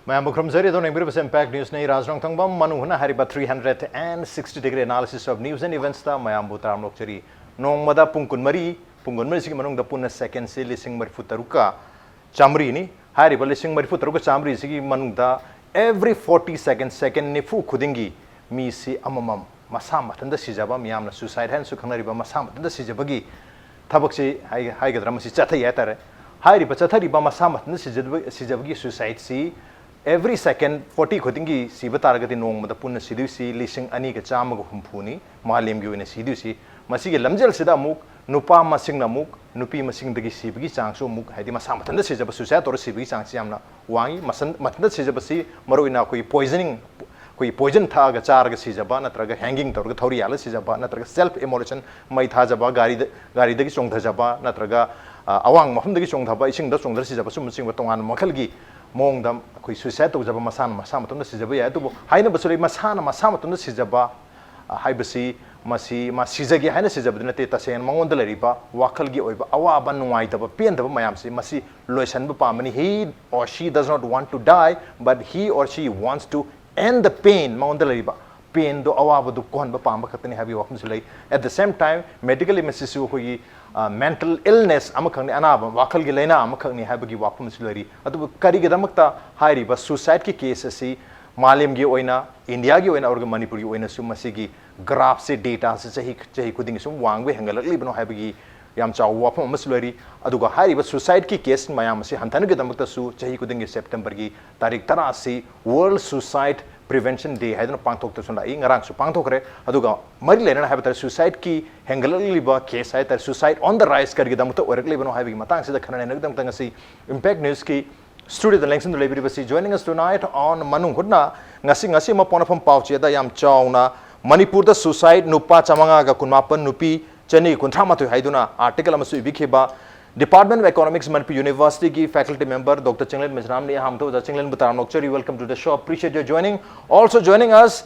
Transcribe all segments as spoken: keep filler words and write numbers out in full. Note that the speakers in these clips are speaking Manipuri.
ꯃꯌꯥꯝꯕꯨ ꯈꯨꯔꯨꯝꯖꯔꯤ꯫ ꯑꯗꯣꯝꯅ ꯌꯦꯡꯕꯤꯔꯤꯕꯁꯤ Impact News ꯅꯤ꯫ ꯔꯥꯖ ꯔꯣꯡꯊꯪꯕꯝ ꯃꯅꯨꯡ ꯍꯨꯠꯅ ꯍꯥꯏꯔꯤꯕ three hundred and sixty degree analysis of news and events ꯇ ꯃꯌꯥꯝꯕꯨ ꯇꯔꯥꯝꯅ ꯑꯣꯛꯆꯔꯤ꯫ ꯅꯣꯡꯃꯗ ꯄꯨꯡ ꯀꯨꯟꯃꯔꯤ, ꯄꯨꯡ ꯀꯨꯟꯃꯔꯤꯁꯤꯒꯤ ꯃꯅꯨꯡꯗ ꯄꯨꯟꯅ second ꯁꯤ ꯂꯤꯁꯤꯡ ꯃꯔꯤꯐꯨ ꯇꯔꯨꯛꯀ ꯆꯥꯃꯔꯤꯅꯤ꯫ ꯍꯥꯏꯔꯤꯕ ꯂꯤꯁꯤꯡ ꯃꯔꯤꯐꯨ ꯇꯔꯨꯛꯀ ꯆꯥꯃꯔꯤꯁꯤꯒꯤ ꯃꯅꯨꯡꯗ every forty seconds, second ꯅꯤꯐꯨ ꯈꯨꯗꯤꯡꯒꯤ ꯃꯤꯁꯤ ꯑꯃꯃꯝ ꯃꯁꯥ ꯃꯊꯟꯇ ꯁꯤꯖꯕ, ꯃꯤꯌꯥꯝꯅ suicide ꯍꯥꯏꯅꯁꯨ ꯈꯪꯅꯔꯤꯕ ꯃꯁꯥ ꯃꯊꯟꯇ ꯁꯤꯖꯕꯒꯤ ꯊꯕꯛꯁꯤ ꯍꯥꯏ-, ꯍꯥꯏꯒꯗ꯭ꯔꯥ, ꯃꯁꯤ ꯆꯠꯊꯩ ꯍꯥꯏꯇꯥꯔꯦ꯫ ꯍꯥꯏꯔꯤꯕ ꯆꯠꯊꯔꯤꯕ ꯃꯁꯥ ꯃꯊꯟꯇ ꯁꯤꯖꯕ-, ꯁꯤꯖꯕꯒꯤ suicide ꯁꯤ every second forty ꯈꯨꯗꯤꯡꯒꯤ ꯁꯤꯕ ꯇꯥꯔꯒꯗꯤ ꯅꯣꯡꯃꯗ ꯄꯨꯟꯅ ꯁꯤꯗꯣꯏꯁꯤ ꯂꯤꯁꯤꯡ ꯑꯅꯤꯒ ꯆꯥꯝꯃꯒ ꯍꯨꯝꯐꯨꯅꯤ, ꯃꯥꯂꯦꯝꯒꯤ ꯑꯣꯏꯅ ꯁꯤꯗꯣꯏꯁꯤ꯫ ꯃꯁꯤꯒꯤ ꯂꯝꯖꯦꯜꯁꯤꯗ ꯑꯃꯨꯛ ꯅꯨꯄꯥ ꯃꯁꯤꯡꯅ ꯑꯃꯨꯛ ꯅꯨꯄꯤ ꯃꯁꯤꯡꯗꯒꯤ ꯁꯤꯕꯒꯤ ꯆꯥꯡꯁꯨ ꯑꯃꯨꯛ, ꯍꯥꯏꯗꯤ ꯃꯁꯥ ꯃꯊꯟꯇ ꯁꯤꯖꯕ, suicide ꯇꯧꯔ ꯁꯤꯕꯒꯤ ꯆꯥꯡꯁꯤ ꯌꯥꯝꯅ ꯋꯥꯡꯉꯤ꯫ ꯃꯁꯟ-, ꯃꯊꯟꯇ ꯁꯤꯖꯕꯁꯤ ꯃꯔꯨꯑꯣꯏꯅ ꯑꯩꯈꯣꯏꯒꯤ poisoning, ꯑꯩꯈꯣꯏꯒꯤ poison ꯊꯛꯑꯒ ꯆꯥꯔꯒ ꯁꯤꯖꯕ ꯅꯠꯇ꯭ꯔꯒ hanging ꯇꯧꯔꯒ ꯊꯧꯔꯤ ꯌꯥꯜꯂ ꯁꯤꯖꯕ ꯅꯠꯇ꯭ꯔꯒ self immolation, ꯃꯩ ꯊꯥꯖꯕ, ꯒꯥꯔꯤꯗ, ꯒꯥꯔꯤꯗꯒꯤ ꯆꯣꯡꯊꯖꯕ ꯅꯠꯇ꯭ꯔꯒ, ꯑ, ꯑꯋꯥꯡ ꯃꯐꯝꯗꯒꯤ ꯆꯣꯡꯊꯕ, ꯏꯁꯤꯡꯗ ꯆꯣꯡꯊꯔ ꯁꯤꯖꯕ, ꯁꯨꯝꯕꯆꯤꯡꯕ ꯇꯣꯉꯥꯟꯕ ꯃꯈꯜꯒꯤ ꯃꯑꯣꯡꯗ ꯑꯩꯈꯣꯏ suicide ꯇꯧꯖꯕ, ꯃꯁꯥꯅ ꯃꯁꯥ ꯃꯇꯣꯝꯇ ꯁꯤꯖꯕ ꯌꯥꯏ꯫ ꯑꯗꯨꯕꯨ ꯍꯥꯏꯅꯕꯁꯨ ꯂꯩ, ꯃꯁꯥꯅ ꯃꯁꯥ ꯃꯇꯣꯝꯇ ꯁꯤꯖꯕ, ꯑ, ꯍꯥꯏꯕꯁꯤ ꯃꯁꯤ ꯃꯥ ꯁꯤꯖꯒꯦ ꯍꯥꯏꯅ ꯁꯤꯖꯕꯗꯤ ꯅꯠꯇꯦ, ꯇꯁꯦꯡꯅ ꯃꯉꯣꯟꯗ ꯂꯩꯔꯤꯕ ꯋꯥꯈꯜꯒꯤ ꯑꯣꯏꯕ ꯑꯋꯥꯕ, ꯅꯨꯡꯉꯥꯏꯇꯕ, ꯄꯦꯟꯗꯕ ꯃꯌꯥꯝꯁꯤ ꯃꯁꯤ ꯂꯣꯏꯁꯤꯟꯕ ꯄꯥꯝꯕꯅꯤ꯫ He or she does not want to die, but he or she wants to end the pain꯫ ꯃꯉꯣꯟꯗ ꯂꯩꯔꯤꯕ pain ꯗꯣ, ꯑꯋꯥꯕꯗꯨ ꯀꯣꯛꯍꯟꯕ ꯄꯥꯝꯕ ꯈꯛꯇꯅꯤ ꯍꯥꯏꯕꯒꯤ ꯋꯥꯐꯝꯁꯨ ꯂꯩ꯫ At the same time, medically ꯃꯁꯤꯁꯨ ꯑꯩꯈꯣꯏꯒꯤ, ꯑ, mental illness ꯑꯃꯈꯛꯅꯤ, ꯑꯅꯥꯕ, ꯋꯥꯈꯜꯒꯤ ꯂꯥꯏꯅꯥ ꯑꯃꯈꯛꯅꯤ ꯍꯥꯏꯕꯒꯤ ꯋꯥꯐꯝꯁꯨ ꯂꯩꯔꯤ꯫ ꯑꯗꯨꯕꯨ ꯀꯔꯤꯒꯤꯗꯃꯛꯇ ꯍꯥꯏꯔꯤꯕ suicide ꯀꯤ case ꯑꯁꯤ ꯃꯥꯂꯦꯝꯒꯤ ꯑꯣꯏꯅ, ꯏꯟꯗꯤꯌꯥꯒꯤ ꯑꯣꯏꯅ ꯑꯣꯏꯔꯒ ꯃꯅꯤꯄꯨꯔꯒꯤ ꯑꯣꯏꯅꯁꯨ ꯃꯁꯤꯒꯤ graph ꯁꯦ, data ꯁꯦ ꯆꯍꯤ, ꯆꯍꯤ ꯈꯨꯗꯤꯡꯒꯤ ꯁꯨꯝ ꯋꯥꯡꯕ ꯍꯦꯟꯒꯠꯂꯛꯂꯤꯕꯅꯣ ꯍꯥꯏꯕꯒꯤ ꯌꯥꯝ ꯆꯥꯎꯕ ꯋꯥꯐꯝ ꯑꯃꯁꯨ ꯂꯩꯔꯤ꯫ ꯑꯗꯨꯒ ꯍꯥꯏꯔꯤꯕ suicide ꯀꯤ case ꯃꯌꯥꯝ ꯑꯁꯤ ꯍꯟꯊꯅꯕꯒꯤꯗꯃꯛꯇꯁꯨ ꯆꯍꯤ ꯈꯨꯗꯤꯡꯒꯤ September ꯒꯤ ꯇꯥꯔꯤꯛ ꯇꯔꯥ ꯑꯁꯤ World Suicide Prevention Day ꯍꯥꯏꯗꯨꯅ ꯄꯥꯡꯊꯣꯛꯇꯨꯅ ꯂꯥꯛꯏ꯫ ꯉꯔꯥꯡꯁꯨ ꯄꯥꯡꯊꯣꯛꯈ꯭ꯔꯦ꯫ ꯑꯗꯨꯒ ꯃꯔꯤ ꯂꯩꯅꯅ ꯍꯥꯏꯕ ꯇꯥꯔꯦ, suicide ꯀꯤ ꯍꯦꯟꯒꯠꯂꯛꯂꯤꯕ case ꯍꯥꯏ ꯇꯥꯔꯦ, suicide on the rise ꯀꯔꯤꯒꯤꯗꯃꯛꯇ ꯑꯣꯏꯔꯛꯂꯤꯕꯅꯣ ꯍꯥꯏꯕꯒꯤ ꯃꯇꯥꯡꯁꯤꯗ ꯈꯟꯅ ꯅꯩꯅꯕꯒꯤꯗꯃꯛꯇ ꯉꯁꯤ Impact News ꯀꯤ studio the ꯂꯦꯡꯁꯤꯟꯗꯨꯅ ꯂꯩꯕꯤꯔꯤꯕꯁꯤ, joining us tonight on ꯃꯅꯨꯡ ꯍꯨꯠꯅ, ꯉꯁꯤ, ꯉꯁꯤ ꯑꯃ ꯄꯣꯛꯅꯐꯝ ꯄꯥꯎꯆꯦꯗ ꯌꯥꯝ ꯆꯥꯎꯅ ꯃꯅꯤꯄꯨꯔꯗ suicide ꯅꯨꯄꯥ ꯆꯥꯃꯉꯥꯒ ꯀꯨꯟꯃꯥꯄꯟ, ꯅꯨꯄꯤ ꯆꯅꯤ ꯀꯨꯟꯊ꯭ꯔꯥ ꯃꯥꯊꯣꯏ ꯍꯥꯏꯗꯨꯅ article ꯑꯃꯁꯨ ꯏꯕꯤꯈꯤꯕ Department of Economics, Manipur University ꯒꯤ faculty member Doctor ꯆꯤꯡꯂꯦꯟ ꯃꯩꯁꯅꯥꯝꯅꯤ꯫ ꯑꯍꯥꯟꯕꯗ ꯑꯣꯖꯥ ꯆꯤꯡꯂꯦꯟꯕꯨ ꯇꯔꯥꯝꯅ ꯑꯣꯛꯆꯔꯤ, welcome to the show, appreciate your joining. Also joining us,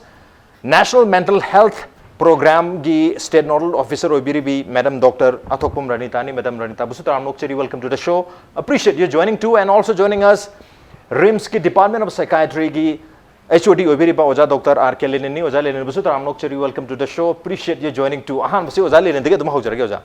National Mental Health Program ꯒꯤ state nodal officer ꯑꯣꯏꯕꯤꯔꯤꯕꯤ Madam Doctor ꯑꯊꯣꯛꯄꯝ ꯔꯅꯤꯇꯥꯅꯤ꯫ Madam ꯔꯅꯤꯇꯥꯕꯨꯁꯨ ꯇꯔꯥꯝꯅ ꯑꯣꯛꯆꯔꯤ, welcome to the show, appreciate your joining too. And also joining us, ꯔꯤꯝꯁꯀꯤ Department of Psychiatryꯒꯤ H O D ꯑꯣꯏꯕꯤꯔꯤꯕ ꯑꯣꯖꯥ ꯗꯣꯛꯇꯔ ꯑꯥꯔ ꯀꯦ ꯂꯦꯅꯤꯟꯅꯤ꯫ ꯑꯣꯖꯥ ꯂꯦꯅꯤꯟꯕꯨꯁꯨ ꯇꯔꯥꯝꯅ ꯑꯣꯛꯆꯔꯤ꯫ Welcome to the show. Appreciate you joining to. ꯑꯍꯥꯟꯕꯁꯤ ꯑꯣꯖꯥ ꯂꯦꯅꯤꯟꯗꯒꯤ ꯑꯗꯨꯝ ꯍꯧꯖꯔꯒꯦ ꯑꯣꯖꯥ꯫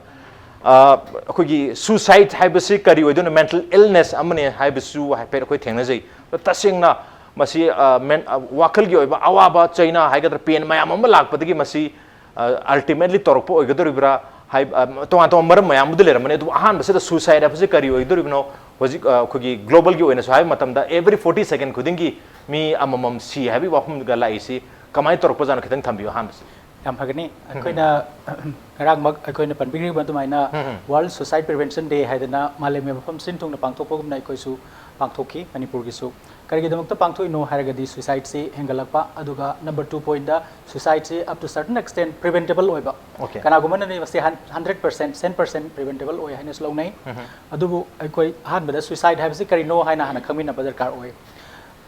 ꯑ, ꯑꯩꯈꯣꯏꯒꯤ suicide ꯍꯥꯏꯕꯁꯤ ꯀꯔꯤ ꯑꯣꯏꯗꯣꯏꯅꯣ? Mental illness ꯑꯃꯅꯤ ꯍꯥꯏꯕꯁꯨ ꯍꯥꯏꯐꯦꯠ ꯑꯩꯈꯣꯏ ꯊꯦꯡꯅꯖꯩ꯫ ꯑꯗꯣ ꯇꯁꯦꯡꯅ ꯃꯁꯤ, ꯑ, men-, ꯑ, ꯋꯥꯈꯜꯒꯤ ꯑꯣꯏꯕ ꯑꯋꯥꯕ ꯆꯩꯅꯥ ꯍꯥꯏꯒꯗ꯭ꯔꯥ, pain ꯃꯌꯥꯝ ꯑꯃ ꯂꯥꯛꯄꯗꯒꯤ ꯃꯁꯤ, ꯑ, ultimately ꯇꯧꯔꯛꯄ ꯑꯣꯏꯒꯗꯧꯔꯤꯕ꯭ꯔꯥ? ꯍꯥꯏ-, ꯑ, ꯇꯣꯉꯥꯟ ꯇꯣꯉꯥꯟꯕ ꯃꯔꯝ ꯃꯌꯥꯝ ꯑꯃꯗꯤ ꯂꯩꯔꯝꯃꯅꯤ꯫ ꯑꯗꯨꯕꯨ ꯑꯍꯥꯟꯕꯁꯤꯗ suicide ꯍꯥꯏꯕꯁꯤ ꯀꯔꯤ ꯑꯣꯏꯒꯗꯧꯔꯤꯕꯅꯣ? ꯍꯧꯖꯤꯛ, ꯑ, ꯑꯩꯈꯣꯏꯒꯤ globalꯒꯤ ꯑꯣꯏꯅꯁꯨ ꯍꯥꯏꯕ ꯃꯇꯝꯗ every forty second ꯈꯨꯗꯤꯡꯒꯤ ꯃꯤ ꯑꯃꯃꯝ ꯁꯤ ꯍꯥꯏꯕꯒꯤ ꯋꯥꯐꯝꯒ ꯂꯥꯛꯏꯁꯤ ꯀꯃꯥꯏꯅ ꯇꯧꯔꯛꯄꯖꯥꯠꯅꯣ? ꯈꯤꯇꯪ ꯊꯝꯕꯤꯌꯨ ꯑꯍꯥꯟꯕꯁꯤ꯫ ꯌꯥꯝ ꯐꯒꯅꯤ꯫ ꯑꯩꯈꯣꯏꯅ ꯉꯔꯥꯡꯃꯛ ꯑꯩꯈꯣꯏꯅ ꯄꯟꯕꯤꯈ꯭ꯔꯤꯕ ꯑꯗꯨꯃꯥꯏꯅ ꯎꯝ, ꯎꯝ꯫ World Suicide Prevention Day ꯍꯥꯏꯗꯅ ꯃꯥꯂꯦꯝꯒꯤ ꯃꯐꯝ ꯁꯤꯟ ꯊꯨꯡꯅ ꯄꯥꯡꯊꯣꯛꯄꯒꯨꯝꯅ ꯑꯩꯈꯣꯏꯁꯨ ꯄꯥꯡꯊꯣꯛꯈꯤ ꯃꯅꯤꯄꯨꯔꯒꯤꯁꯨ꯫ ꯀꯔꯤꯒꯤꯗꯃꯛꯇ ꯄꯥꯡꯊꯣꯛꯏꯅꯣ ꯍꯥꯏꯔꯒꯗꯤ suicideꯁꯤ ꯍꯦꯟꯒꯠꯂꯛꯄ, ꯑꯗꯨꯒ number two pointꯗ suicideꯁꯤ up to certain extent preventable ꯑꯣꯏꯕ꯫ Okay. ꯀꯅꯥꯒꯨꯝꯕꯅꯗꯤ ꯃꯁꯤ hundred percent, cent percent preventable ꯑꯣꯏ ꯍꯥꯏꯅꯁꯨ ꯂꯧꯅꯩ꯫ ꯎꯝ, ꯎꯝ꯫ ꯑꯗꯨꯕꯨ ꯑꯩꯈꯣꯏ ꯑꯍꯥꯟꯕꯗ suicide ꯍꯥꯏꯕꯁꯤ ꯀꯔꯤꯅꯣ ꯍꯥꯏꯅ ꯍꯥꯟꯅ ꯈꯪꯃꯤꯟꯅꯕ ꯗꯔꯀꯥꯔ ꯑꯣꯏ꯫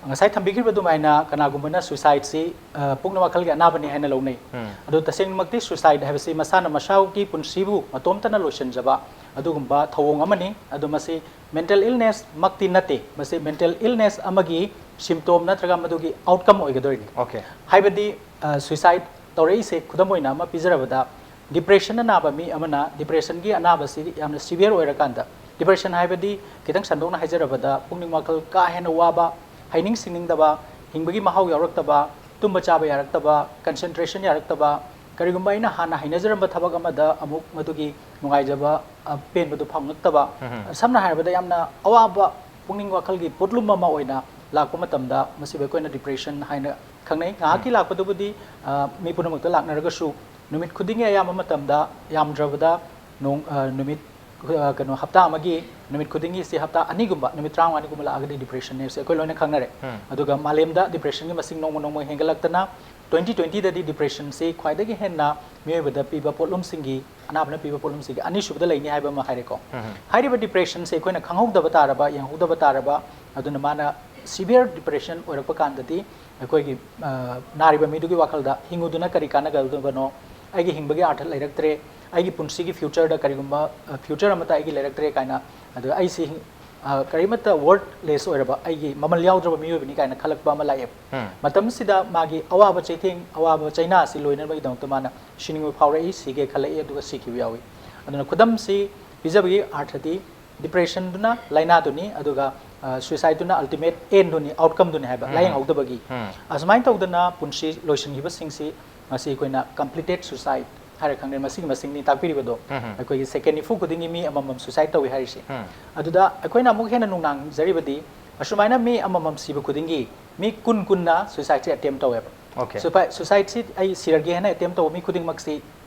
ꯉꯁꯥꯏ ꯊꯝꯕꯤꯈꯤꯕ ꯑꯗꯨꯃꯥꯏꯅ ꯀꯅꯥꯒꯨꯝꯕꯅ suicideꯁꯤ, ꯑ, ꯄꯨꯛꯅꯤꯡ ꯋꯥꯈꯜꯒꯤ ꯑꯅꯥꯕꯅꯤ ꯍꯥꯏꯅ ꯂꯧꯅꯩ꯫ ꯎꯝ꯫ ꯑꯗꯨ ꯇꯁꯦꯡꯅꯃꯛꯇꯤ suicide ꯍꯥꯏꯕꯁꯤ ꯃꯁꯥꯅ ꯃꯁꯥꯒꯤ ꯄꯨꯟꯁꯤꯕꯨ ꯃꯇꯣꯝꯇꯅ ꯂꯣꯏꯁꯤꯟꯖꯕ ꯑꯗꯨꯒꯨꯝꯕ ꯊꯧꯑꯣꯡ ꯑꯃꯅꯤ꯫ ꯑꯗꯨ ꯃꯁꯤ mental illness ꯃꯛꯇꯤ ꯅꯠꯇꯦ꯫ ꯃꯁꯤ mental illness ꯑꯃꯒꯤ symptom ꯅꯠꯇ꯭ꯔꯒ ꯃꯗꯨꯒꯤ outcome ꯑꯣꯏꯒꯗꯣꯏꯅꯤ꯫ Okay. ꯍꯥꯏꯕꯗꯤ, ꯑ, suicide ꯇꯧꯔꯛꯏꯁꯦ ꯈꯨꯗꯝ ꯑꯣꯏꯅ ꯑꯃ ꯄꯤꯖꯔꯕꯗ, depressionꯅ ꯅꯥꯕ ꯃꯤ ꯑꯃꯅ depressionꯒꯤ ꯑꯅꯥꯕꯁꯤ ꯌꯥꯝꯅ severe ꯑꯣꯏꯔꯀꯥꯟꯗ, depression ꯍꯥꯏꯕꯗꯤ ꯈꯤꯇꯪ ꯁꯟꯗꯣꯛꯅ ꯍꯥꯏꯖꯔꯕꯗ ꯄꯨꯛꯅꯤꯡ ꯋꯥꯈꯜ ꯀꯥ ꯍꯦꯟꯅ ꯋꯥꯕ, ꯍꯩꯅꯤꯡ ꯁꯤꯡꯅꯤꯡꯗꯕ, ꯍꯤꯡꯕꯒꯤ ꯃꯍꯥꯎ ꯌꯥꯎꯔꯛꯇꯕ, ꯇꯨꯝꯕ ꯆꯥꯕ ꯌꯥꯔꯛꯇꯕ, concentration ꯌꯥꯔꯛꯇꯕ, ꯀꯔꯤꯒꯨꯝꯕ ꯑꯩꯅ ꯍꯥꯟꯅ ꯍꯩꯅꯖꯔꯝꯕ ꯊꯕꯛ ꯑꯃꯗ ꯑꯃꯨꯛ ꯃꯗꯨꯒꯤ ꯅꯨꯡꯉꯥꯏꯖꯕ, ꯑ, ꯄꯦꯟꯕꯗꯨ ꯐꯪꯉꯛꯇꯕ, ꯎꯝ꯫ ꯁꯝꯅ ꯍꯥꯏꯔꯕꯗ ꯌꯥꯝꯅ ꯑꯋꯥꯕ ꯄꯨꯛꯅꯤꯡ ꯋꯥꯈꯜꯒꯤ ꯄꯣꯠꯂꯨꯝ ꯑꯃ ꯑꯣꯏꯅ ꯂꯥꯛꯄ ꯃꯇꯝꯗ ꯃꯁꯤꯕꯨ ꯑꯩꯈꯣꯏꯅ depression ꯍꯥꯏꯅ ꯈꯪꯅꯩ꯫ ꯉꯥꯏꯍꯥꯛꯀꯤ ꯎꯝ꯫ ꯂꯥꯛꯄꯗꯨꯕꯨꯗꯤ, ꯑ, ꯃꯤ ꯄꯨꯝꯅꯃꯛꯇ ꯂꯥꯛꯅꯔꯒꯁꯨ ꯅꯨꯃꯤꯠ ꯈꯨꯗꯤꯡꯒꯤ ꯑꯌꯥꯝꯕ ꯃꯇꯝꯗ ꯌꯥꯝꯗ꯭ꯔꯕꯗ ꯅꯣꯡ-, ꯑ, ꯅꯨꯃꯤꯠ, ꯑ, ꯀꯩꯅꯣ, ꯍꯞꯇꯥ ꯑꯃꯒꯤ ꯅꯨꯃꯤꯠ ꯈꯨꯗꯤꯡꯒꯤ ꯁꯤ ꯍꯞꯇꯥ ꯑꯅꯤꯒꯨꯝꯕ, ꯅꯨꯃꯤꯠ ꯇꯔꯥꯃꯉꯥꯅꯤꯒꯨꯝꯕ ꯂꯥꯛꯑꯒꯗꯤ depressionꯅꯦ ꯁꯤ ꯑꯩꯈꯣꯏ ꯂꯣꯏꯅ ꯈꯪꯅꯔꯦ꯫ ꯎꯝ꯫ ꯑꯗꯨꯒ ꯃꯥꯂꯦꯝꯗ depressionꯒꯤ ꯃꯁꯤꯡ ꯅꯣꯡꯃ ꯅꯣꯡꯃ ꯍꯦꯟꯒꯠꯂꯛꯇꯅ twenty twentyꯗꯗꯤ depressionꯁꯤ ꯈ꯭ꯋꯥꯏꯗꯒꯤ ꯍꯦꯟꯅ ꯃꯤꯑꯣꯏꯕꯗ ꯄꯤꯕ ꯄꯣꯠꯂꯨꯝꯁꯤꯡꯒꯤ, ꯑꯅꯥꯕꯅ ꯄꯤꯕ ꯄꯣꯠꯂꯨꯝꯁꯤꯡꯒꯤ ꯑꯅꯤꯁꯨꯕꯗ ꯂꯩꯅꯤ ꯍꯥꯏꯕ ꯑꯃ ꯍꯥꯏꯔꯦꯀꯣ꯫ ꯎꯝ꯫ ꯍꯥꯏꯔꯤꯕ depressionꯁꯦ ꯑꯩꯈꯣꯏꯅ ꯈꯪꯍꯧꯗꯕ ꯇꯥꯔꯕ, ꯌꯦꯡꯍꯧꯗꯕ ꯇꯥꯔꯕ, ꯑꯗꯨꯅ ꯃꯥꯅ severe depression ꯑꯣꯏꯔꯛꯄ ꯀꯥꯟꯗꯗꯤ ꯑꯩꯈꯣꯏꯒꯤ, ꯑ, ꯅꯥꯔꯤꯕ ꯃꯤꯗꯨꯒꯤ ꯋꯥꯈꯜꯗ ꯍꯤꯡꯉꯨꯗꯨꯅ ꯀꯔꯤ ꯀꯥꯟꯅꯒꯗꯕꯅꯣ, ꯑꯩꯒꯤ ꯍꯤꯡꯕꯒꯤ ꯑꯥꯔꯊ ꯂꯩꯔꯛꯇ꯭ꯔꯦ, ꯑꯩꯒꯤ ꯄꯨꯟꯁꯤꯒꯤ futureꯗ ꯀꯔꯤꯒꯨꯝꯕ, ꯑ, future ꯑꯃꯠꯇ ꯑꯩꯒꯤ ꯂꯩꯔꯛꯇ꯭ꯔꯦ ꯀꯥꯏꯅ, ꯑꯗꯨ ꯑꯩꯁꯤ ꯍꯤꯡ-, ꯑ, ꯀꯔꯤꯃꯠꯇ ꯋꯔꯠꯂꯦꯁ ꯑꯣꯏꯔꯕ, ꯑꯩꯒꯤ ꯃꯃꯜ ꯌꯥꯎꯗ꯭ꯔꯕ ꯃꯤꯑꯣꯏꯕꯅꯤ ꯀꯥꯏꯅ ꯈꯜꯂꯛꯄ ꯑꯃ ꯂꯥꯛꯑꯦꯕ꯫ ꯎꯝ꯫ ꯃꯇꯝꯁꯤꯗ ꯃꯥꯒꯤ ꯑꯋꯥꯕ ꯆꯩꯊꯦꯡ, ꯑꯋꯥꯕ ꯆꯩꯅꯥ ꯑꯁꯤ ꯂꯣꯏꯅꯕꯒꯤꯗꯃꯛꯇ ꯃꯥꯅ ꯁꯤꯅꯤꯡꯕ ꯐꯥꯎꯔꯛꯏ, ꯁꯤꯒꯦ ꯈꯜꯂꯛꯏ, ꯑꯗꯨꯒ ꯁꯤꯈꯤꯕ ꯌꯥꯎꯏ꯫ ꯑꯗꯨꯅ ꯈꯨꯗꯝꯁꯤ ꯄꯤꯖꯕꯒꯤ ꯑꯥꯔꯊꯗꯤ, ꯗꯤꯄ꯭ꯔꯦꯁꯟꯗꯨꯅ ꯂꯥꯏꯅꯥꯗꯨꯅꯤ, ꯑꯗꯨꯒ, ꯑ, ꯁꯨꯏꯁꯥꯏꯗꯇꯨꯅ ꯑꯜꯇꯤꯃꯦꯠ ꯑꯦꯟꯗꯨꯅꯤ, ꯑꯥꯎꯠꯀꯝꯗꯨꯅꯤ ꯍꯥꯏꯕ, ꯎꯝ꯫ ꯂꯥꯏꯌꯦꯡꯍꯧꯗꯕꯒꯤ꯫ ꯎꯝ꯫ ꯑꯁꯨꯃꯥꯏꯅ ꯇꯧꯗꯅ ꯄꯨꯟꯁꯤ ꯂꯣꯏꯁꯤꯟꯈꯤꯕꯁꯤꯡꯁꯤ ꯉꯁꯤ ꯑꯩꯈꯣꯏꯅ ꯀꯝꯄ꯭ꯂꯤꯇꯦꯠ ꯁꯨꯏꯁꯥꯏꯗ ꯍꯥꯏꯔ ꯈꯪꯅꯩ꯫ ꯃꯁꯤꯒꯤ ꯃꯁꯤꯡꯅꯤ ꯇꯥꯛꯄꯤꯔꯤꯕꯗꯣ꯫ ꯎꯝ꯫ ꯑꯩꯈꯣꯏꯒꯤ ꯁꯦꯀꯦꯟ ꯅꯤꯐꯨ ꯈꯨꯗꯤꯡꯒꯤ ꯃꯤ ꯑꯃꯃꯝ ꯁꯨꯏꯁꯥꯏꯗ ꯇꯧꯏ ꯍꯥꯏꯔꯤꯁꯤ꯫ ꯎꯝ꯫ ꯑꯗꯨꯗ ꯑꯩꯈꯣꯏꯅ ꯑꯃꯨꯛ ꯍꯦꯟꯅ ꯅꯨꯡꯅꯥꯡꯖꯔꯤꯕꯗꯤ, ꯑꯁꯨꯃꯥꯏꯅ ꯃꯤ ꯑꯃꯃꯝ ꯁꯤꯕ ꯈꯨꯗꯤꯡꯒꯤ ꯃꯤ ꯀꯨꯟ ꯀꯨꯟꯅ ꯁꯨꯏꯁꯥꯏꯗꯁꯤ ꯑꯦꯇꯦꯝ ꯇꯧꯋꯦꯕ꯫ ꯑꯣꯀꯦ꯫ ꯁꯨꯐꯥꯏ-, ꯁꯨꯏꯁꯥꯏꯗꯁꯤ ꯑꯩ ꯁꯤꯔꯒꯦ ꯍꯥꯏꯅ ꯑꯦꯇꯦꯝ ꯇꯧꯕ ꯃꯤ ꯈꯨꯗꯤꯡꯃꯛꯁꯤ